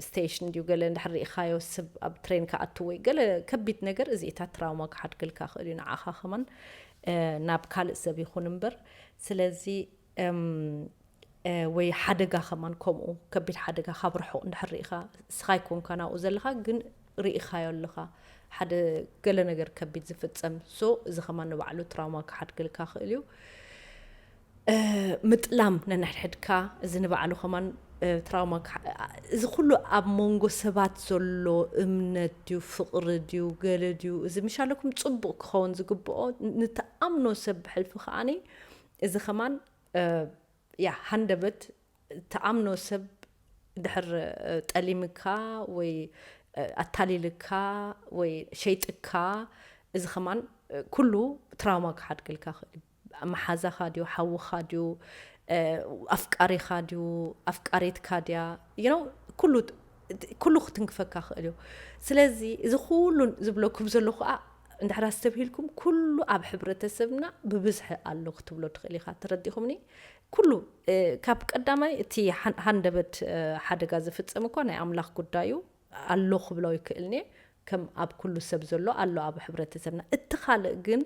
ስቴሽን ድዩ ገለ እንድሕር ርኢኻዮ ሰብ ኣብ ትሬን ክኣቱ ወይ ገለ ከቢድ ነገር እዚኢታት ትራውማ ክሓድግልካ ክእል እዩ ንዓኻ ከማን ናብ ካልእ ሰብ ይኹን እምበር። ስለዚ ወይ ሓደጋ ከማን ከምኡ ከቢድ ሓደጋ ካብ ርሑቕ እንድሕር ርኢኻ እስኻ ይኮንካ ናብኡ ዘለኻ ግን ርኢኻዮ ኣለኻ ሓደ ገለ ነገር ከቢድ ዝፍጸም። ሶ እዚ ከማን ንባዕሉ ትራውማ ክሓድግልካ ክእል እዩ። ምጥላም ነንሕድሕድካ እዚ ንባዕሉ ከማን ትራውማ እዚ ኩሉ ኣብ መንጎ ሰባት ዘሎ እምነት ድዩ ፍቕሪ ድዩ ገለ ድዩ እዚ ምሻለኩም ጽቡቕ ክኸውን ዝግብኦ ንተኣምኖ ሰብ ብሕልፊ ከዓኒ እዚ ከማን ያ ሃንደበት ተኣምኖ ሰብ ድሕር ጠሊምካ ወይ ኣታሊልካ ወይ ሸይጥካ እዚ ከማን ኩሉ ትራውማ ክሓድግልካ ክእል እዩ። መሓዛኻ ድዩ ሓውኻ ድዩ ኣፍቃሪኻ ድዩ ኣፍቃሪትካ ድያ you know ኩሉ ኩሉ ክትንክፈካ ክእል እዩ። ስለዚ እዚ ኩሉ ዝብለኩም ዘለኹ ከዓ እንድሕር ኣስተብሂልኩም ኩሉ ኣብ ሕብረተሰብና ብብዝሒ ኣሎ ክትብሎ ትኽእል ኢኻ። ተረዲኹምኒ? ኩሉ ካብ ቀዳማይ እቲ ሃንደበት ሓደጋ ዝፍጸም እኳ ናይ ኣምላኽ ጉዳዩ ኣሎ ክብሎ ይክእልኒ ከም ኣብ ኩሉ ሰብ ዘሎ ኣሎ ኣብ ሕብረተሰብና። እቲ ካልእ ግን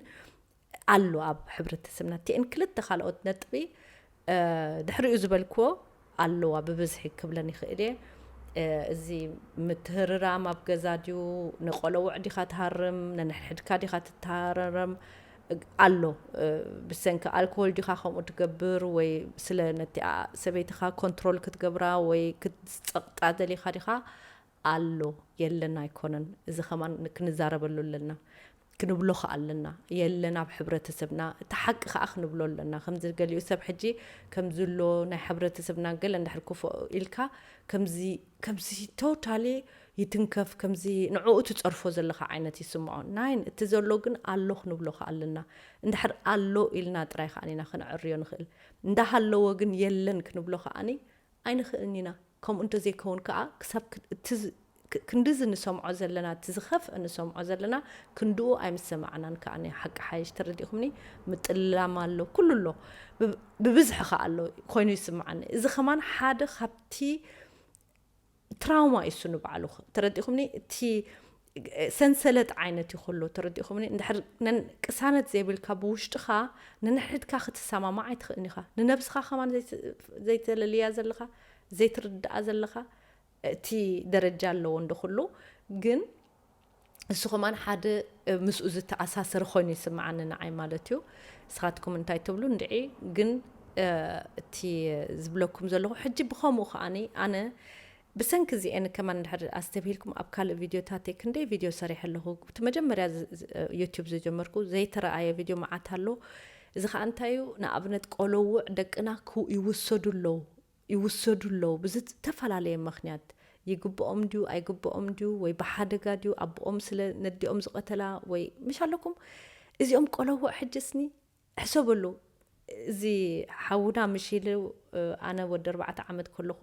ኣሎ ኣብ ሕብረተሰብና። እቲኤን ክልተ ካልኦት ነጥቢ ድሕሪኡ ዝበልክዎ ኣለዋ ብብዝሒ ክብለን ይኽእል እየ። እዚ ምትህርራም ኣብ ገዛ ድዩ ንቆለውዕ ዲኻ ትሃርም ነንሕድሕድካ ዲኻ ትተሃረረም ኣሎ። ብሰንኪ ኣልኮል ዲኻ ከምኡ ትገብር ወይ ስለ ነቲኣ ሰበይትኻ ኮንትሮል ክትገብራ ወይ ክትጸቕጣ ደሊኻ ዲኻ ኣሎ የለን ኣይኮነን። እዚ ከማን ክንዛረበሉ ኣለና። ክንብሎ ከ ኣለና የለን ኣብ ሕብረተሰብና እቲ ሓቂ ከዓ ክንብሎ ኣለና። ከምዚ ገሊኡ ሰብ ሕጂ ከምዚ ኣሎ ናይ ሕብረተሰብና ገለ እንድሕር ክፉ ኢልካ ከምዚ ከምዚ ቶታሊ ይትንከፍ ከምዚ ንዕኡ ትፀርፎ ዘለካ ዓይነት ይስምዖ። ናይን እቲ ዘሎ ግን ኣሎ ክንብሎ ከ ኣለና። እንድሕር ኣሎ ኢልና ጥራይ ከዓኒና ክንዕርዮ ንኽእል። እንዳሃለወ ግን የለን ክንብሎ ከዓኒ ኣይንኽእልን ኢና። ከምኡ እንተዘይከውን ከኣ ክሳብ ክንድዚ ንሰምዖ ዘለና እቲ ዝኸፍእ ንሰምዖ ዘለና ክንድኡ ኣይምሰማዕናን ከኣ ናይ ሓቂ ሓይሽ ተረዲእኩምኒ። ምጥላም ኣሎ ኩሉ ኣሎ ብብዝሒ ከኣ ኣሎ ኮይኑ ይስምዓኒ። እዚ ከማን ሓደ ካብቲ ትራውማ እዩ እሱ ንባዕሉ ተረዲእኩምኒ። እቲ ሰንሰለት ዓይነት እዩ ከሎ ተረዲእኩምኒ። እንድሕር ቅሳነት ዘይብልካ ብውሽጥኻ ንንሕድካ ክትሰማማዕ ኣይትኽእልን ኢኻ። ንነብስኻ ከማን ዘይተለልያ ዘለኻ ዘይትርድኣ ዘለኻ እቲ ደረጃ ኣለዎ እንዶ ኩሉ ግን እሱ ከማን ሓደ ምስኡ ዝተኣሳሰረ ኮይኑ ይስምዓኒ ንዓይ ማለት እዩ። ንስኻትኩም እንታይ ትብሉ እንድዒ ግን እቲ ዝብለኩም ዘለኹ ሕጂ ብኸምኡ ከዓኒ ኣነ ብሰንኪ እዚኤን ከማን እንድሕር ኣስተብሂልኩም ኣብ ካልእ ቪድዮታተይ ክንደይ ቪድዮ ሰሪሐ ኣለኹ። እቲ መጀመርያ ዩቱብ ዝጀመርኩ ዘይተረኣየ ቪድዮ መዓት ኣሎ። እዚ ከዓ እንታይ እዩ? ንኣብነት ቆለውዕ ደቅና ይውሰዱ ኣለዉ ይውሰዱ ኣለዉ ብዝተፈላለየ ምኽንያት። ይግብኦም ድዩ ኣይግብኦም ድዩ ወይ ብሓደጋ ድዩ ኣቦኦም ስለ ነዲኦም ዝቐተላ ወይ ምሽ ኣለኩም። እዚኦም ቆለውዕ ሕጅስኒ ሕሰበሉ። እዚ ሓውና ምሽ ኢሉ ኣነ ወዲ ኣርባዕተ ዓመት ከለኹ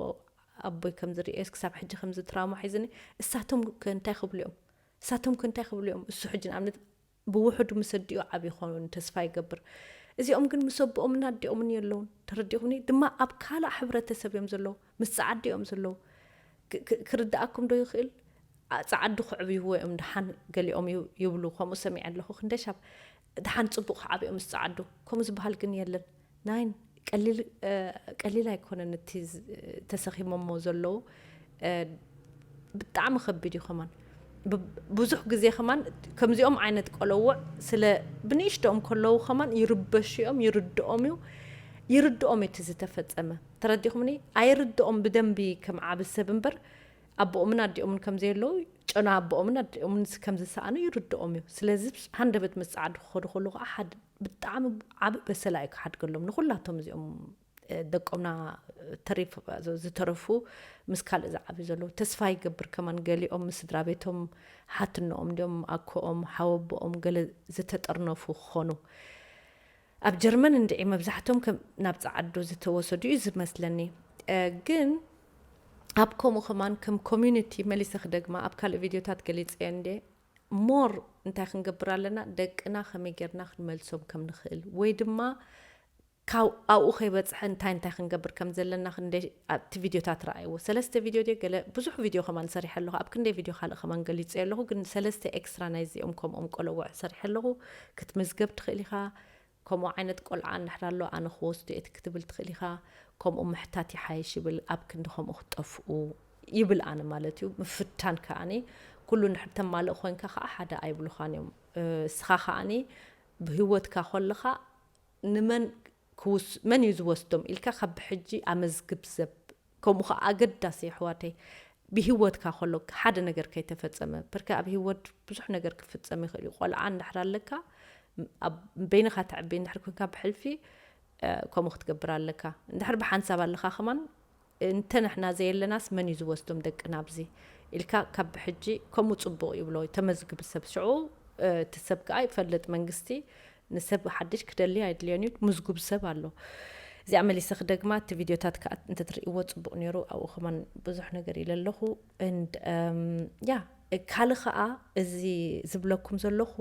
ኣቦይ ከም ዝርእየስ ክሳብ ሕጂ ከም ዝትራማ ሒዝኒ። እሳቶም ከ እንታይ ክብሉ እዮም? እሳቶም ከ እንታይ ክብሉ እዮም? እሱ ሕጂ ንኣብነት ብውሕዱ ምስ ኣዲኡ ዓብ ይኾኑን ተስፋ ይገብር። እዚኦም ግን ምስ ኣቦኦምን ኣዲኦምን የለውን። ተረዲኹኒ? ድማ ኣብ ካልእ ሕብረተሰብ እዮም ዘለዉ፣ ምስ ጸዓዲ እዮም ዘለዉ። ክርድኣኩም ዶ ይኽእል? ጸዓዱ ክዕብይዎ እዮም ደሓን ገሊኦም ይብሉ፣ ከምኡ ሰሚዐ ኣለኹ። ክንደሻብ ደሓን ጽቡቕ ክዓብዮም ምስ ጸዓዱ ከምኡ ዝበሃል ግን የለን። ናይን ቀሊል ኣይኮነን እቲ ተሰኪሞሞ ዘለዉ። ብጣዕሚ ከቢድ እዩ ከማን። ብዙሕ ግዜ ከማን ከምዚኦም ዓይነት ቆለውዕ ስለ ብንእሽተኦም ከለዉ ከማን ይርበሹ እዮም። ይርድኦም እዩ ይርድኦም እቲ ዝተፈጸመ። ተረዲኹምኒ? ኣይርድኦም ብደንቢ ከም ዓቢ ሰብ እምበር ኣቦኦምን ኣዲኦምን ከም ዘየለዉ ጨና ኣቦኦምን ኣዲኦምን ከም ዝሰኣኑ ይርድኦም እዩ። ስለዚ ሃንደበት ምስ ጸዓዱ ክኸዱ ከለዉ ከዓ ሓደ ብጣዕሚ ዓቢ በሰላ እዩ ክሓድገሎም ንኹላቶም እዚኦም ደቆምና ተሪፍ ዝተረፉ ምስ ካልእ ዝዓብዩ ዘለዉ። ተስፋ ይገብር ከማን ገሊኦም ምስ ስድራ ቤቶም ሓትነኦም ድዮም ኣኮኦም ሓወቦኦም ገለ ዝተጠርነፉ ክኾኑ። ኣብ ጀርመን እንድዒ መብዛሕቶም ናብ ጸዓዱ ዝተወሰዱ እዩ ዝመስለኒ። ግን ኣብ ከምኡ ከማን ከም ኮሚኒቲ መሊሰ ክደግማ ኣብ ካልእ ቪድዮታት ገሊጸዮ እንዴ ሞር እንታይ ክንገብር ኣለና ደቅና ከመይ ጌርና ክንመልሶም ከም ንኽእል ወይ ድማ ካብ ኣብኡ ከይበጽሐ እንታይ እንታይ ክንገብር ከም ዘለና ክንደይ ኣብቲ ቪድዮታት ረኣይዎ። ሰለስተ ቪድዮ ድየ ገለ ብዙሕ ቪድዮ ከማን ሰሪሐ ኣለኹ። ኣብ ክንደይ ቪድዮ ካልእ ከማን ገሊጸ ኣለኹ። ግን ሰለስተ ኤክስትራ ናይ እዚኦም ከምኦም ቆለውዕ ሰሪሐ ኣለኹ። ክትምዝገብ ትኽእል ኢኻ። ከምኡ ዓይነት ቆልዓ እንድሕር ኣሎ ኣነ ክወስዶ እየ ክትብል ትኽእል ኢኻ። ከምኡ ምሕታት ይሓይሽ ይብል ኣብ ክንዲ ከምኡ ክጠፍኡ ይብል ኣነ ማለት እዩ። ምፍታን ከኣኒ ኩሉ እንድሕር ተማልእ ኮይንካ ከዓ ሓደ ኣይብሉኻን እዮም። እስኻ ከኣኒ ብህይወትካ ከለኻ ንመን መን እዩ ዝወስዶም ኢልካ ካብ ብሕጂ ኣመዝግብ ሰብ። ከምኡ ከዓ ኣገዳሲ የሕዋተይ ብህይወትካ ከሎ ሓደ ነገር ከይተፈጸመ ብርከ ኣብ ህይወት ብዙሕ ነገር ክፍጸም ይኽእል እዩ። ቆልዓ እንድሕር ኣለካ በይንኻ ተዕቢ እንድሕር ኮንካ ብሕልፊ ከምኡ ክትገብር ኣለካ። እንድሕር ብሓንሳብ ኣለኻ ከማን እንተ ንሕና ዘየለናስ መን እዩ ዝወስዶም ደቅና ኣብዚ ኢልካ ካብ ብሕጂ ከምኡ ጽቡቕ ይብሎ ተመዝግብ ሰብ ሽዑ እቲ ሰብ ከዓ ይፈልጥ መንግስቲ ንሰብ ሓድሽ ክደሊ ኣይድልዮን እዩ ምዝጉብ ሰብ ኣሎ። እዚኣ መሊሰ ክደግማ እቲ ቪድዮታት ከዓ እንተትርእይዎ ጽቡቕ ነይሩ ኣብኡ ከማን ብዙሕ ነገር ኢለ ኣለኹ። And ያ ካልእ ከዓ እዚ ዝብለኩም ዘለኹ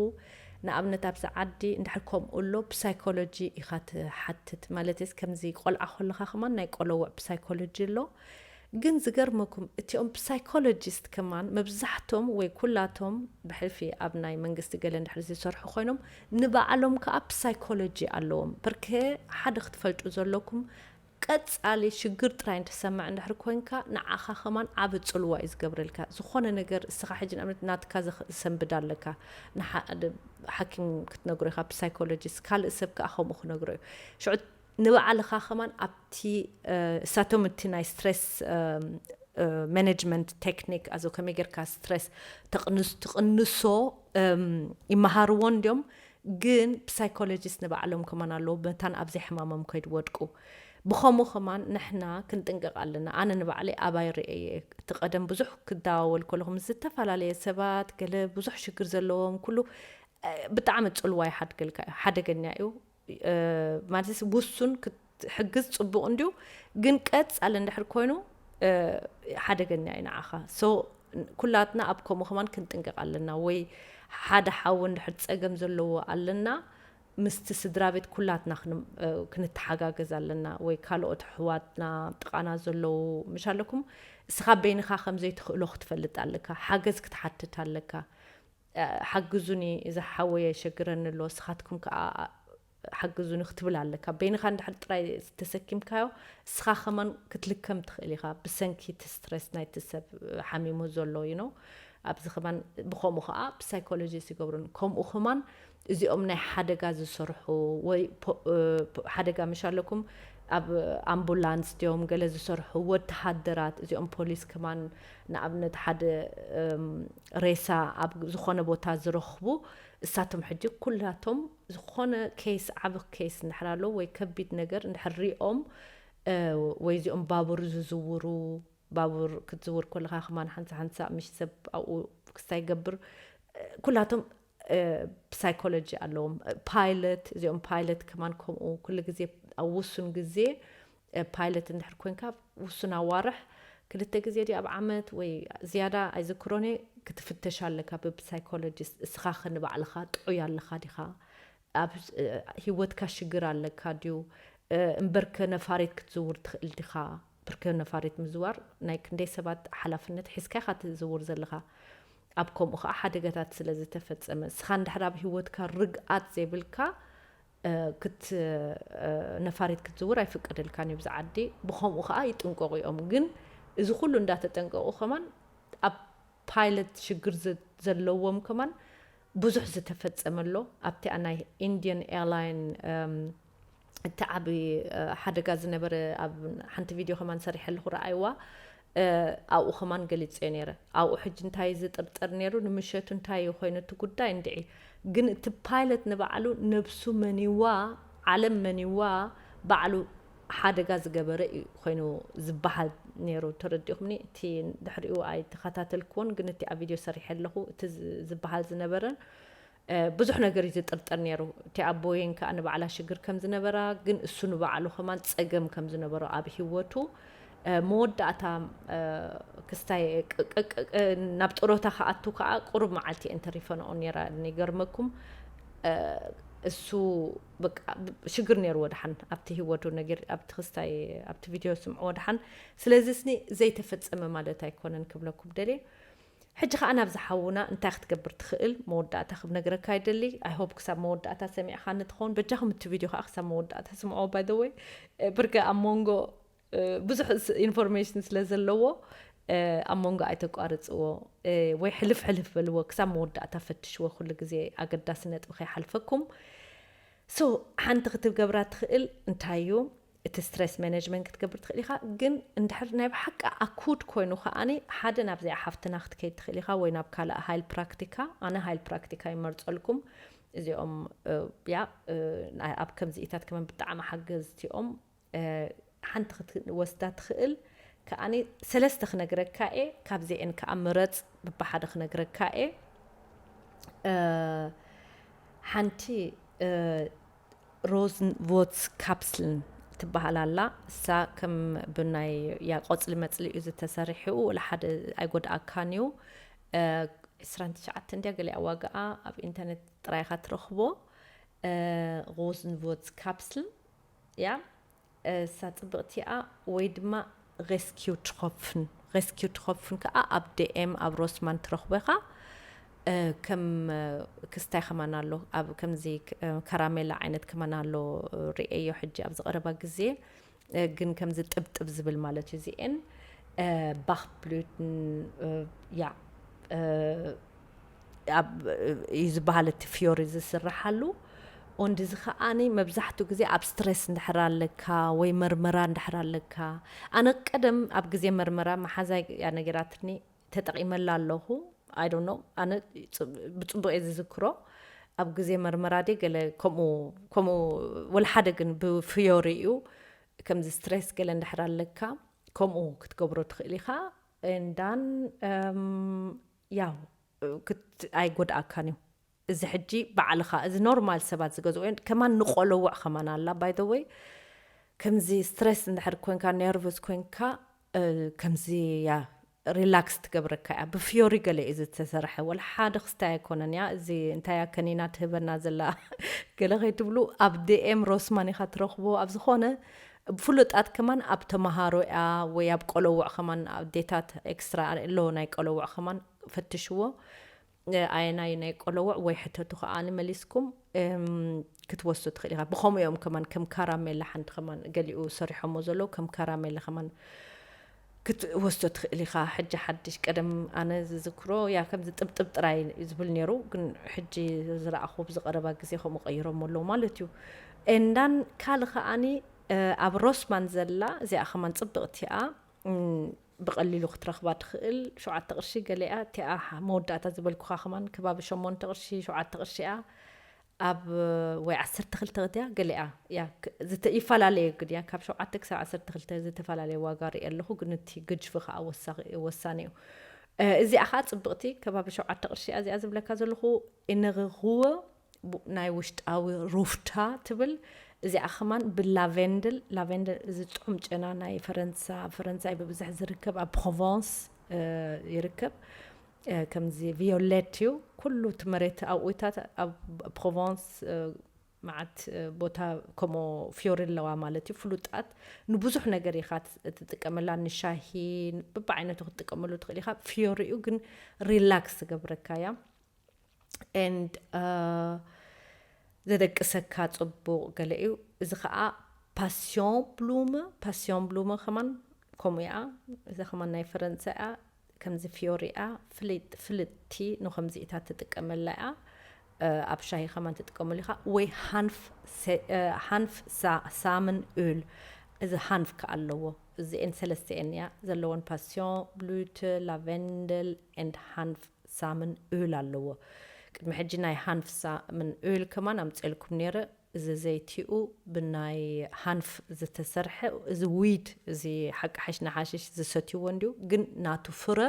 ንኣብነት ኣብዚ ዓዲ እንድሕር ከምኡ ኣሎ ብሳይኮሎጂ ኢኻ ትሓትት ማለት ከምዚ ቆልዓ ከለኻ ከማን ናይ ቆለውዕ ብሳይኮሎጂ ኣሎ። ግን ዝገርመኩም እቲኦም ብሳይኮሎጂስት ከማን መብዛሕቶም ወይ ኩላቶም ብሕልፊ ኣብ ናይ መንግስቲ ገለ እንድሕር ዝሰርሑ ኮይኖም ንባዕሎም ከዓ ብሳይኮሎጂ ኣለዎም። ብርከ ሓደ ክትፈልጡ ዘለኩም ቀጻሊ ሽግር ጥራይ እንትሰማዕ እንድሕር ኮይንካ ንዓኻ ከማን ዓቢ ጽልዋ እዩ ዝገብረልካ። ዝኾነ ነገር እስኻ ሕጂ ንኣብነት ናትካ ዘሰንብድ ኣለካ ንሓደ ሓኪም ክትነግሮ ኢኻ ብሳይኮሎጂስት ካልእ ሰብ ከዓ ከምኡ ክነግሮ እዩ። ሽዑ ንባዕልኻ ከማን ኣብቲ እሳቶም እቲ ናይ ስትሬስ ማኔጅመንት ቴክኒክ ኣዞ ከመይ ጌርካ ስትሬስ ትቕንሶ ይመሃርዎ እንዲዮም። ግን ብሳይኮሎጂስት ንባዕሎም ከማን ኣለዉ መታን ኣብ ዘይሕማሞም ከይድወድቁ። ብኸምኡ ከማን ንሕና ክንጥንቀቕ ኣለና። ኣነ ንባዕለይ ኣባይ ርእየ እቲ ቀደም ብዙሕ ክደዋወል ከለኹ ምስ ዝተፈላለየ ሰባት ገለ ብዙሕ ሽግር ዘለዎም ኩሉ ብጣዕሚ ጽልዋ ይሓድገልካ እዩ። ሓደገኛ እዩ። ማለት ውሱን ክትሕግዝ ጽቡቕ እንድዩ፣ ግን ቀጻሊ እንድሕር ኮይኑ ሓደገኛ እዩ ንዓኻ። So ኩላትና ኣብ ከምኡ ከማን ክንጥንቀቕ ኣለና። ወይ ሓደ ሓዊ እንድሕር ጸገም ዘለዎ ኣለና ምስቲ ስድራ ቤት ኩላትና ክንተሓጋገዝ ኣለና። ወይ ካልኦት ኣሕዋትና ጥቓና ዘለዉ ምሽ ኣለኩም እስኻ በይንኻ ከም ዘይትኽእሎ ክትፈልጥ ኣለካ። ሓገዝ ክትሓትት ኣለካ። ሓግዙኒ እዚ ሓወይ የሸግረኒ ኣሎ እስኻትኩም ከዓ ሓግዙኒ ክትብል ኣለካ። በይንኻ እንድሕር ጥራይ ተሰኪምካዮ እስኻ ከማን ክትልከም ትኽእል ኢኻ ብሰንኪ እቲ ስትረስ ናይቲ ሰብ ሓሚሙ ዘሎ you know። ኣብዚ ከማን ብኸምኡ ከዓ ብሳይኮሎጂስት ይገብሩን ከምኡ ከማን እዚኦም ናይ ሓደጋ ዝሰርሑ ወይ ሓደጋ ምሽ ኣለኩም ኣብ ኣምቡላንስ ድዮም ገለ ዝሰርሑ ወተሃደራት፣ እዚኦም ፖሊስ ከማን፣ ንኣብነት ሓደ ሬሳ ኣብ ዝኾነ ቦታ ዝረኽቡ፣ እሳቶም ሕጂ ኩላቶም ዝኾነ ኬስ፣ ዓቢ ኬስ እንድሕር ኣሎ ወይ ከቢድ ነገር እንድሕር ሪኦም፣ ወይ እዚኦም ባቡር ዝዝውሩ፣ ባቡር ክትዝውር ከለኻ ከማን ሓንሳ ሓንሳ ምሽ ሰብ ኣብኡ ክስታይ ይገብር። ኩላቶም ሳይኮሎጂ ኣለዎም። ፓይለት፣ እዚኦም ፓይለት ከማን ከምኡ ኩሉ ግዜ ኣብ ውሱን ግዜ ፓይለት እንድሕር ኮንካ ውሱን ኣዋርሕ ክልተ ግዜ ድዩ ኣብ ዓመት ወይ ዝያዳ ኣይዝክሮን እየ ክትፍተሽ ኣለካ ብሳይኮሎጂስት። እስኻ ከ ንባዕልኻ ጥዑይ ኣለኻ ዲኻ? ኣብ ህይወትካ ሽግር ኣለካ ድዩ? እምበርከ ነፋሪት ክትዝውር ትኽእል ዲኻ? ብርከ ነፋሪት ምዝዋር ናይ ክንደይ ሰባት ሓላፍነት ሒዝካ ኢኻ ትዝውር ዘለኻ። ኣብ ከምኡ ኸዓ ሓደጋታት ስለ ዝተፈጸመ፣ እስኻ እንድሕር ኣብ ህይወትካ ርግኣት ዘይብልካ፣ እ፣ ክት-፣ እ፣ ነፋሪት ክትዝውር ኣይፍቀደልካን እዩ ብዛ ዓዲ። ብኸምኡ ኸዓ ይጥንቀቑ እዮም። ግን እዚ ኩሉ እንዳተጠንቀቑ ከማን ኣብ ፓይለት ሽግር ዘ-፣ ዘለዎም ከማን ብዙሕ ዝተፈጸመ ኣሎ። ኣብቲ ናይ ኢንድየን ኤርላይን፣ እም፣ እቲ ዓቢ፣ እ፣ ሓደጋ ዝነበረ ኣብ ሓንቲ ቪድዮ ከማን ሰሪሐ ኣለኹ፣ ረኣይዋ። እ፣ ኣብኡ ከማን ገሊጸዮ ነይረ። ኣብኡ ሕጂ እንታይ ዝጥርጠር ነይሩ፣ ንምሸቱ እንታይ እዩ ኮይኑ እቲ ጉዳይ እንድዒ። ግን እቲ ፓይለት ንባዕሉ ነብሱ መኒዋ፣ ዓለም መኒዋ፣ ባዕሉ ሓደጋ ዝገበረ እዩ ኮይኑ ዝበሃል ነይሩ። ተረዲእኩምኒ? እቲ ድሕሪኡ ኣይተኸታተልክዎን፣ ግን እቲ ኣብ ቪድዮ ሰሪሐ ኣለኹ፣ እቲ ዝ-፣ ዝበሃል ዝነበረ፣ እ፣ ብዙሕ ነገር እዩ ዝጥርጠር ነይሩ። እቲኣ ቦይንግ ከኣ ንባዕላ ሽግር ከም ዝነበራ፣ ግን እሱ ንባዕሉ ከማን ጸገም ከም ዝነበሮ ኣብ ህይወቱ፣ እ፣ መወዳእታ፣ እ፣ ክስታይ ቅ-፣ ቅ-፣ ቅ-፣ ናብ ጥሮታ ክኣቱ ከኣ ቁሩብ መዓልቲ እየን ተሪፈንኦ ነይራ። ይገርመኩም፣ እ፣ እሱ በቃ ሽግር ነይርዎ ደሓን ኣብቲ ህይወቱ ነገር፣ ኣብቲ ክስታይ፣ ኣብቲ ቪድዮ ስምዕዎ ደሓን። ስለዚ ስኒ ዘይተፈጸመ ማለት ኣይኮነን ክብለኩም ደልየ። ሕጂ ኸኣ ናብዚ ሓውና እንታይ ክትገብር ትኽእል መወዳእታ ክነግረካ ይደሊ። I hope ክሳብ መወዳእታ ሰሚዕኻኒ ትኸውን። በጃኹም እቲ ቪድዮ ኸኣ ክሳብ መወዳእታ ስምዕዎ። By the way፣ እ፣ ብርገ ኣብ መንጎ፣ እ፣ ብዙሕ ስ-፣ ኢንፎርሜሽን ስለ ዘለዎ፣ እ፣ ኣብ መንጎ ኣይተቋርጽዎ፣ እ፣ ወይ ሕልፍ ሕልፍ በልዎ፣ ክሳብ መወዳእታ ፈትሽዎ። ኩሉ ግዜ ኣገዳሲ ነጥቢ ከይሓልፈኩም። So፣ ሓንቲ ክትገብራ ትኽእል እንታይ እዩ? እቲ ስትረስ ማኔጅመንት ክትገብር ትኽእል ኢኻ። ግን እንድሕር ናይ ብሓቂ ኣኩት ኮይኑ ከኣኒ፣ ሓደ ናብ ዚኣ ሓፍትና ክትከይድ ትኽእል ኢኻ፣ ወይ ናብ ካልእ ሃይል ፕራክቲካ። ኣነ ሃይል ፕራክቲካ ይመርጸልኩም። እዚኦም፣ እ፣ ያ፣ እ፣ ናይ፣ ኣብ ከምዚኢታት ከመን ብጣዕሚ ሓገዝቲ እዮም። እ፣ ሓንቲ ክትወስዳ ትኽእል ከኣኒ ሰለስተ ክነግረካ እየ። ካብዚኤን ከኣ ምረጽ፣ ብብሓደ ክነግረካ እየ። እ፣ ሓንቲ፣ እ፣ ሮዝንቮትስ ካፕስልን ትበሃል ኣላ። እሳ ከም ብናይ ያ ቆጽሊ መጽሊ እዩ ዝተሰሪሕኡ፣ ወላ ሓደ ኣይጎድኣካን እዩ። እ፣ ዕስራን ትሽዓተን እንድያ ገሊኣ ዋጋኣ፣ ኣብ ኢንተርኔት ጥራይ ኢኻ ትረኽቦ። እ፣ ሮዝንቮትስ ካፕስል እያ። እሳ ጽብቕቲ እያ። ወይ ድማ ሬስኪው ትሮፕፍን። ሬስኪው ትሮፕፍን ከኣ ኣብ ዲ ኤም ኣብ ሮስማን ትረኽቦ ኢኻ። እ፣ ከም፣ እ፣ ክስታይ ከማን ኣሎ። ኣብ ከምዚ ክ-፣ እ፣ ካራሜላ ዓይነት ከማን ኣሎ፣ እ፣ ርእየዮ ሕጂ ኣብዚ ቀረባ ግዜ። እ፣ ግን ከምዚ ጥብጥብ ዝብል ማለት እዩ። እዚኤን፣ እ፣ ባኽብሉትን፣ እ፣ ያ፣ እ፣ ኣብ፣ እዩ ዝበሃል እቲ ፍዮሪ ዝስርሓሉ። ኦንድ እዚ ከኣኒ መብዛሕትኡ ግዜ ኣብ ስትረስ እንድሕር ኣለካ ወይ መርመራ እንድሕር ኣለካ። ኣነ ቀደም ኣብ ግዜ መርመራ መሓዛይ እያ ነጊራትኒ፣ ተጠቒመላ ኣለኹ። I don't know፣ ኣነ ጽ-፣ ብጽቡቕ እየ ዝዝክሮ። ኣብ ግዜ መርመራ ድየ ገለ ከምኡ፣ ከምኡ ወላ ሓደ ግን ብፍዮሪ እዩ። ከምዚ ስትረስ ገለ እንድሕር ኣለካ ከምኡ ክትገብሮ ትኽእል ኢኻ። And then፣ እም፣ ያው ክት-፣ ኣይጎድኣካን እዩ። እዚ ሕጂ ባዕልኻ፣ እዚ ኖርማል ሰባት ዝገዝኦ፣ ከማን ንቆለውዕ ከማን ኣላ። By the way፣ ከምዚ ስትረስ እንድሕር ኮንካ፣ ነርቨስ ኮንካ፣ እ፣ ከምዚ ያ ሪላክስ ትገብረካ እያ። ብፍዮሪ ገለ እዩ ዝተሰርሐ፣ ወላ ሓደ ክስታይ ኣይኮነን እያ። እዚ እንታይ እያ ከኒና ትህበና ዘላ ገለ ከይትብሉ፣ ኣብ ዲ ኤም ሮስማን ኢኻ ትረኽቦ። ኣብ ዝኾነ ብፍሉጣት ከማን ኣብ ተመሃሮ እያ ወይ ኣብ ቆለውዕ ከማን፣ ኣዴታት ኤክስትራ ኣሎ ናይ ቆለውዕ ከማን ፈትሽዎ። እ፣ ኣየናይ ናይ ቆለውዕ ወይ ሕተቱ ከኣኒ መሊስኩም፣ እም፣ ክትወስዱ ትኽእል ኢኻ። ብኸምኡ እዮም ከማን ከም ካራሜላ ሓንቲ ከማን ገሊኡ ሰሪሖሞ ዘለዉ ከም ካራሜላ ከማን ክትወስዶ ትኽእል ኢኻ። ሕጂ ሓድሽ፣ ቀደም ኣነ ዝዝክሮ ያ ከምዚ ጥብጥብ ጥራይ እዩ ዝብል ነይሩ፣ ግን ሕጂ ዝረኣኹ ብዝቐረባ ግዜ ከምኡ ቀይሮሞ ኣለዉ ማለት እዩ። And then ካልእ ከኣኒ ኣብ ሮስማን ዘላ እዚኣ ከማን ጽብቕቲ እያ። ብቐሊሉ ክትረኽባ ትኽእል ሸውዓተ ቅርሺ ገሊኣ እቲኣ። መወዳእታ ዝበልኩኻ ከማን ከባቢ ሸሞንተ ቅርሺ ሸውዓተ ቅርሺ እያ። ኣብ ወይ ዓሰርተ ክልተ ድያ ገሊኣ እያ። ይፈላለየ ግድያ ካብ ሸውዓተ ክሳብ ዓሰርተ ክልተ ዝተፈላለየ ዋጋ ርኢ ኣለኹ፣ ግን እቲ ግጅፊ ከዓ ወሳኺ- ወሳኒ እዩ። እዚኣ ከዓ ፅብቕቲ ከባቢ ሸውዓተ ቅርሺ እያ እዚኣ ዝብለካ ዘለኹ። ኢነርርወ ናይ ውሽጣዊ ሩፍታ ትብል። እዚኣ ከማን ብላቬንድል፣ ላቬንድል እዚ ጥዑም ጨና ናይ ፈረንሳ፣ ፈረንሳይ ብብዝሕ ዝርከብ ኣብ ፕሮቨንስ ይርከብ። ከምዚ ቪዮሌት እዩ ኩሉ እቲ መሬት ኣብኡታት ኣብ ፕሮቨንስ። መዓት ቦታ ከምኡ ፊዮሪ ኣለዋ ማለት እዩ። ፍሉጣት ንብዙሕ ነገር ኢኻ ትጥቀመላ፣ ንሻሂ ብብዓይነቱ ክትጥቀመሉ ትኽእል ኢኻ። ፊዮሪ እዩ ግን ሪላክስ ትገብረካ እያ። And ዘደቅሰካ ጽቡቕ ገለ እዩ። እዚ ኸዓ ፓስዮን ብሉመ፣ ፓስዮን ብሉመ ከማን ከምኡ እያ። እዛ ከማን ናይ ፈረንሳ እያ። ከምዚ ፊዮሪ እያ። ፍልጥ- ፍልጥቲ ንኸምዚኢታት ትጥቀመላ እያ። ኣብ ሻሂ ከማን ትጥቀመሉ ኢኻ። ወይ ሃንፍ ሴ- ሃንፍ ሳ- ሳምን ኡል። እዚ ሃንፍ ከ ኣለዎ። እዚኤን ሰለስቲኤን እያ ዘለዎን፣ ፓስዮን ብሉት፣ ላቨንደል and ሃንፍ ሳምን ኡል ኣለዎ። ቅድሚ ሕጂ ናይ ሃንፍ ሳምን ኡል ከማን ኣምፅኤልኩም ነይረ። እዚ ዘይቲኡ ብናይ ሃንፍ ዝተሰርሐ፣ እዚ ዊድ፣ እዚ ሓቂ ሓሽ ንሓሽሽ ዝሰትይዎ እንዲዩ፣ ግን ናቱ ፍረ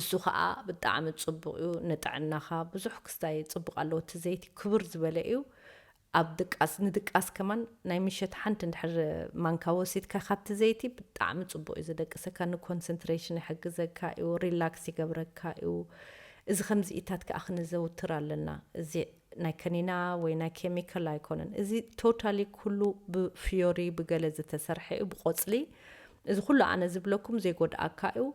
እሱ ከዓ ብጣዕሚ ፅቡቕ እዩ ንጥዕናኻ። ብዙሕ ክስታይ ፅቡቕ ኣለዎ። እቲ ዘይቲ ክብር ዝበለ እዩ። ኣብ ድቃስ ንድቃስ ከማን ናይ ምሸት ሓንቲ እንድሕር ማንካ ወሲድካ ካብቲ ዘይቲ ብጣዕሚ ፅቡቕ እዩ ዘደቅሰካ። ንኮንሰንትሬሽን ይሕግዘካ እዩ፣ ሪላክስ ይገብረካ እዩ። እዚ ከምዚ ኢታት ከዓ ክንዘውትር ኣለና። እዚ ናይ ከኒና ወይ ናይ ኬሚካል ኣይኮነን። እዚ ቶታሊ ኩሉ ብፊዮሪ ብገለ ዝተሰርሐ እዩ፣ ብቆፅሊ። እዚ ኩሉ ኣነ ዝብለኩም ዘይጎድኣካ እዩ።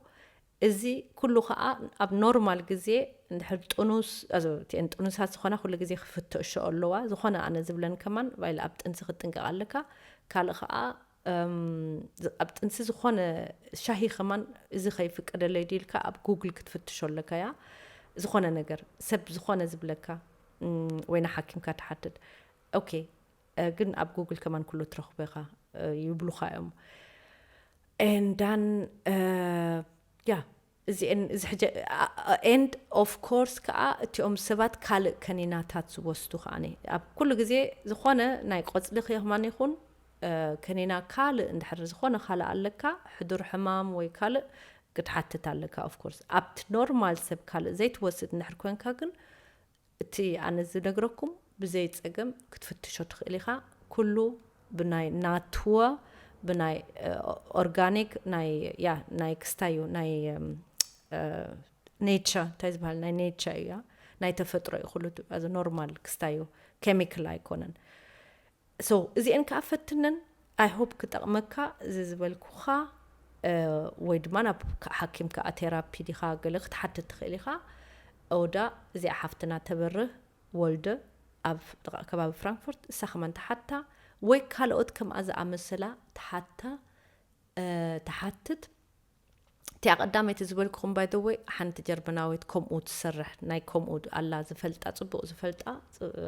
እዚ ኩሉ ከዓ ኣብ ኖርማል ግዜ እንድሕር ጥኑስ- እቲአን ጥኑሳት ዝኾና ኩሉ ግዜ ክፍተሾ ኣለዋ። ዝኾነ ኣነ ዝብለን ከማን ባይል ኣብ ጥንሲ ክትጥንቀቕ ኣለካ። ካልእ ከዓ ኣብ ጥንሲ ዝኾነ ሻሂ ከማን እዚ ከይፍቀደለይ ድዩ ኢልካ ኣብ ጉግል ክትፍትሾ ኣለካ እያ። ዝኾነ ነገር ሰብ ዝኾነ ዝብለካ ወይ ንሓኪምካ ትሓትት። ኦኬ፣ ግን ኣብ ጉግል ከማን ኩሉ ትረኽቦ ኢኻ ይብሉኻ እዮም። And then ያ እዚኤን እዚ ሕጂ and of course ከዓ እቲኦም ሰባት ካልእ ከኒናታት ዝወስዱ ከዓኒ ኣብ ኩሉ ግዜ ዝኾነ ናይ ቆፅሊ ከማን ይኹን ከኒና ካልእ እንድሕር ዝኾነ ካልእ ኣለካ ሕዱር ሕማም ወይ ካልእ ክትሓትት ኣለካ። Of course ኣብቲ ኖርማል ሰብ ካልእ ዘይትወስድ እንድሕር ኮንካ ግን እቲ ኣነ ዝነግረኩም ብዘይ ጸገም ክትፍትሾ ትኽእል ኢኻ። ኩሉ ብናይ ናትወ ብናይ ኦርጋኒክ ናይ ያ ናይ ክስታዩ ናይ ኔቸር እንታይ ዝበሃል ናይ ኔቸር እዩ ያ ናይ ተፈጥሮ እዩ። ኩሉ ኖርማል ክስታዩ ኬሚካል ኣይኮነን። So እዚአን ከዓ ፈትነን። I hope ክጠቕመካ እዚ ዝበልኩኻ። ወይ ድማ ናብ ሓኪምካ ቴራፒ ዲኻ ገለ ክትሓትት ትኽእል ኢኻ። ኦዳ እዚኣ ሓፍትና ተበርህ ወልደ ኣብ ከባቢ ፍራንክፎርት እሳ ከማን ተሓታ ወይ ካልኦት ከምኣ ዝኣመሰላ ተሓታ ተሓትት። እቲኣ ቀዳመይቲ ዝበልኩኹም ባይደወይ ሓንቲ ጀርመናዊት ከምኡ ትሰርሕ ናይ ከምኡ ኣላ ዝፈልጣ ፅቡቕ ዝፈልጣ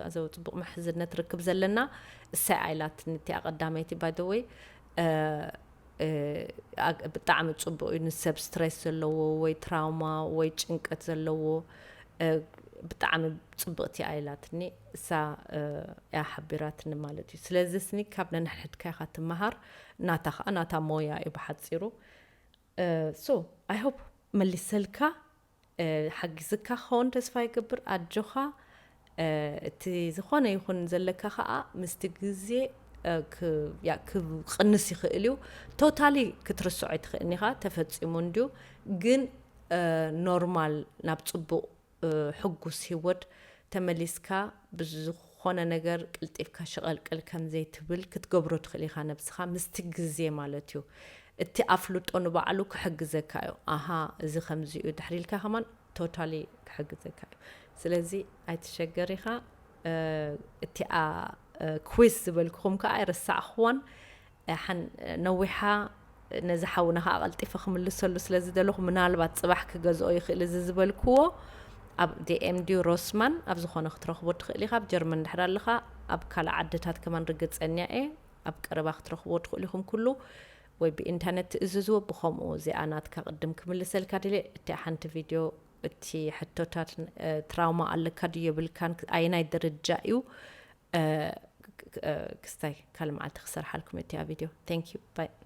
ኣዘው ፅቡቕ ምሕዝነት ርክብ ዘለና እሳይ ኣይላትኒ። እቲኣ ቀዳመይቲ ባይደወይ ብጣዕሚ ፅቡቕ እዩ። ንሰብ ስትሬስ ዘለዎ ወይ ትራውማ ወይ ጭንቀት ዘለዎ ብጣዕሚ ፅብቕቲ ኣይላትኒ። እሳ እያ ሓቢራትኒ ማለት እዩ። ስለዚ ስኒ ካብ ነንሕድሕድካ ኢኻ ትመሃር። ናታ ከዓ ናታ ሞያ እዩ ብሓፂሩ። So I hope መሊሰልካ ሓጊዝካ ክኸውን ተስፋ ይገብር። ኣጆኻ። እቲ ዝኾነ ይኹን ዘለካ ከዓ ምስቲ ግዜ ክቕንስ ይኽእል እዩ። ቶታሊ ክትርስዖ ኣይትኽእልን ኢኻ። ተፈፂሙ እንድዩ ግን ኖርማል ናብ ፅቡቕ ሕጉስ ህይወት ተመሊስካ ብዝኾነ ነገር ቅልጢፍካ ሸቐልቅል ከም ዘይትብል ክትገብሮ ትኽእል ኢኻ ነብስኻ ምስቲ ግዜ ማለት እዩ። እቲ ኣፍልጦ ንባዕሉ ክሕግዘካ እዩ። ኣሃ እዚ ከምዚ እዩ ድሕሪ ኢልካ ከማን ቶታሊ ክሕግዘካ እዩ። ስለዚ ኣይትሸገር ኢኻ። እቲኣ ኩዊስ ዝበልኩኹም ከዓ ኣይረሳዕኽዋን። ሓን ነዊሓ ነዚ ሓውና ከዓ ቀልጢፈ ክምልሰሉ ስለ ዝደለኹ ምናልባት ፅባሕ ክገዝኦ ይኽእል እዚ ዝበልክዎ ኣብ ዲኤም ድዩ ሮስማን ኣብ ዝኾነ ክትረኽቦ ትኽእል ኢኻ። ኣብ ጀርመን ድሕር ኣለኻ ኣብ ካልእ ዓድታት ከማን ርግፀኛ እየ። ኣብ ቀረባ ክትረኽብዎ ትኽእሉ ኢኹም። ኩሉ ወይ ብኢንተርነት ትእዝዝዎ። ብኸምኡ እዚኣ ናትካ ቅድም ክምልሰልካ ድልየ፣ እቲ ሓንቲ ቪድዮ፣ እቲ ሕቶታት፣ ትራውማ ኣለካ ድዩ የብልካን፣ ኣየናይ ደረጃ እዩ፣ ክስታይ ካልእ መዓልቲ ክሰርሓልኩም እቲያ ቪድዮ። Thank you, bye.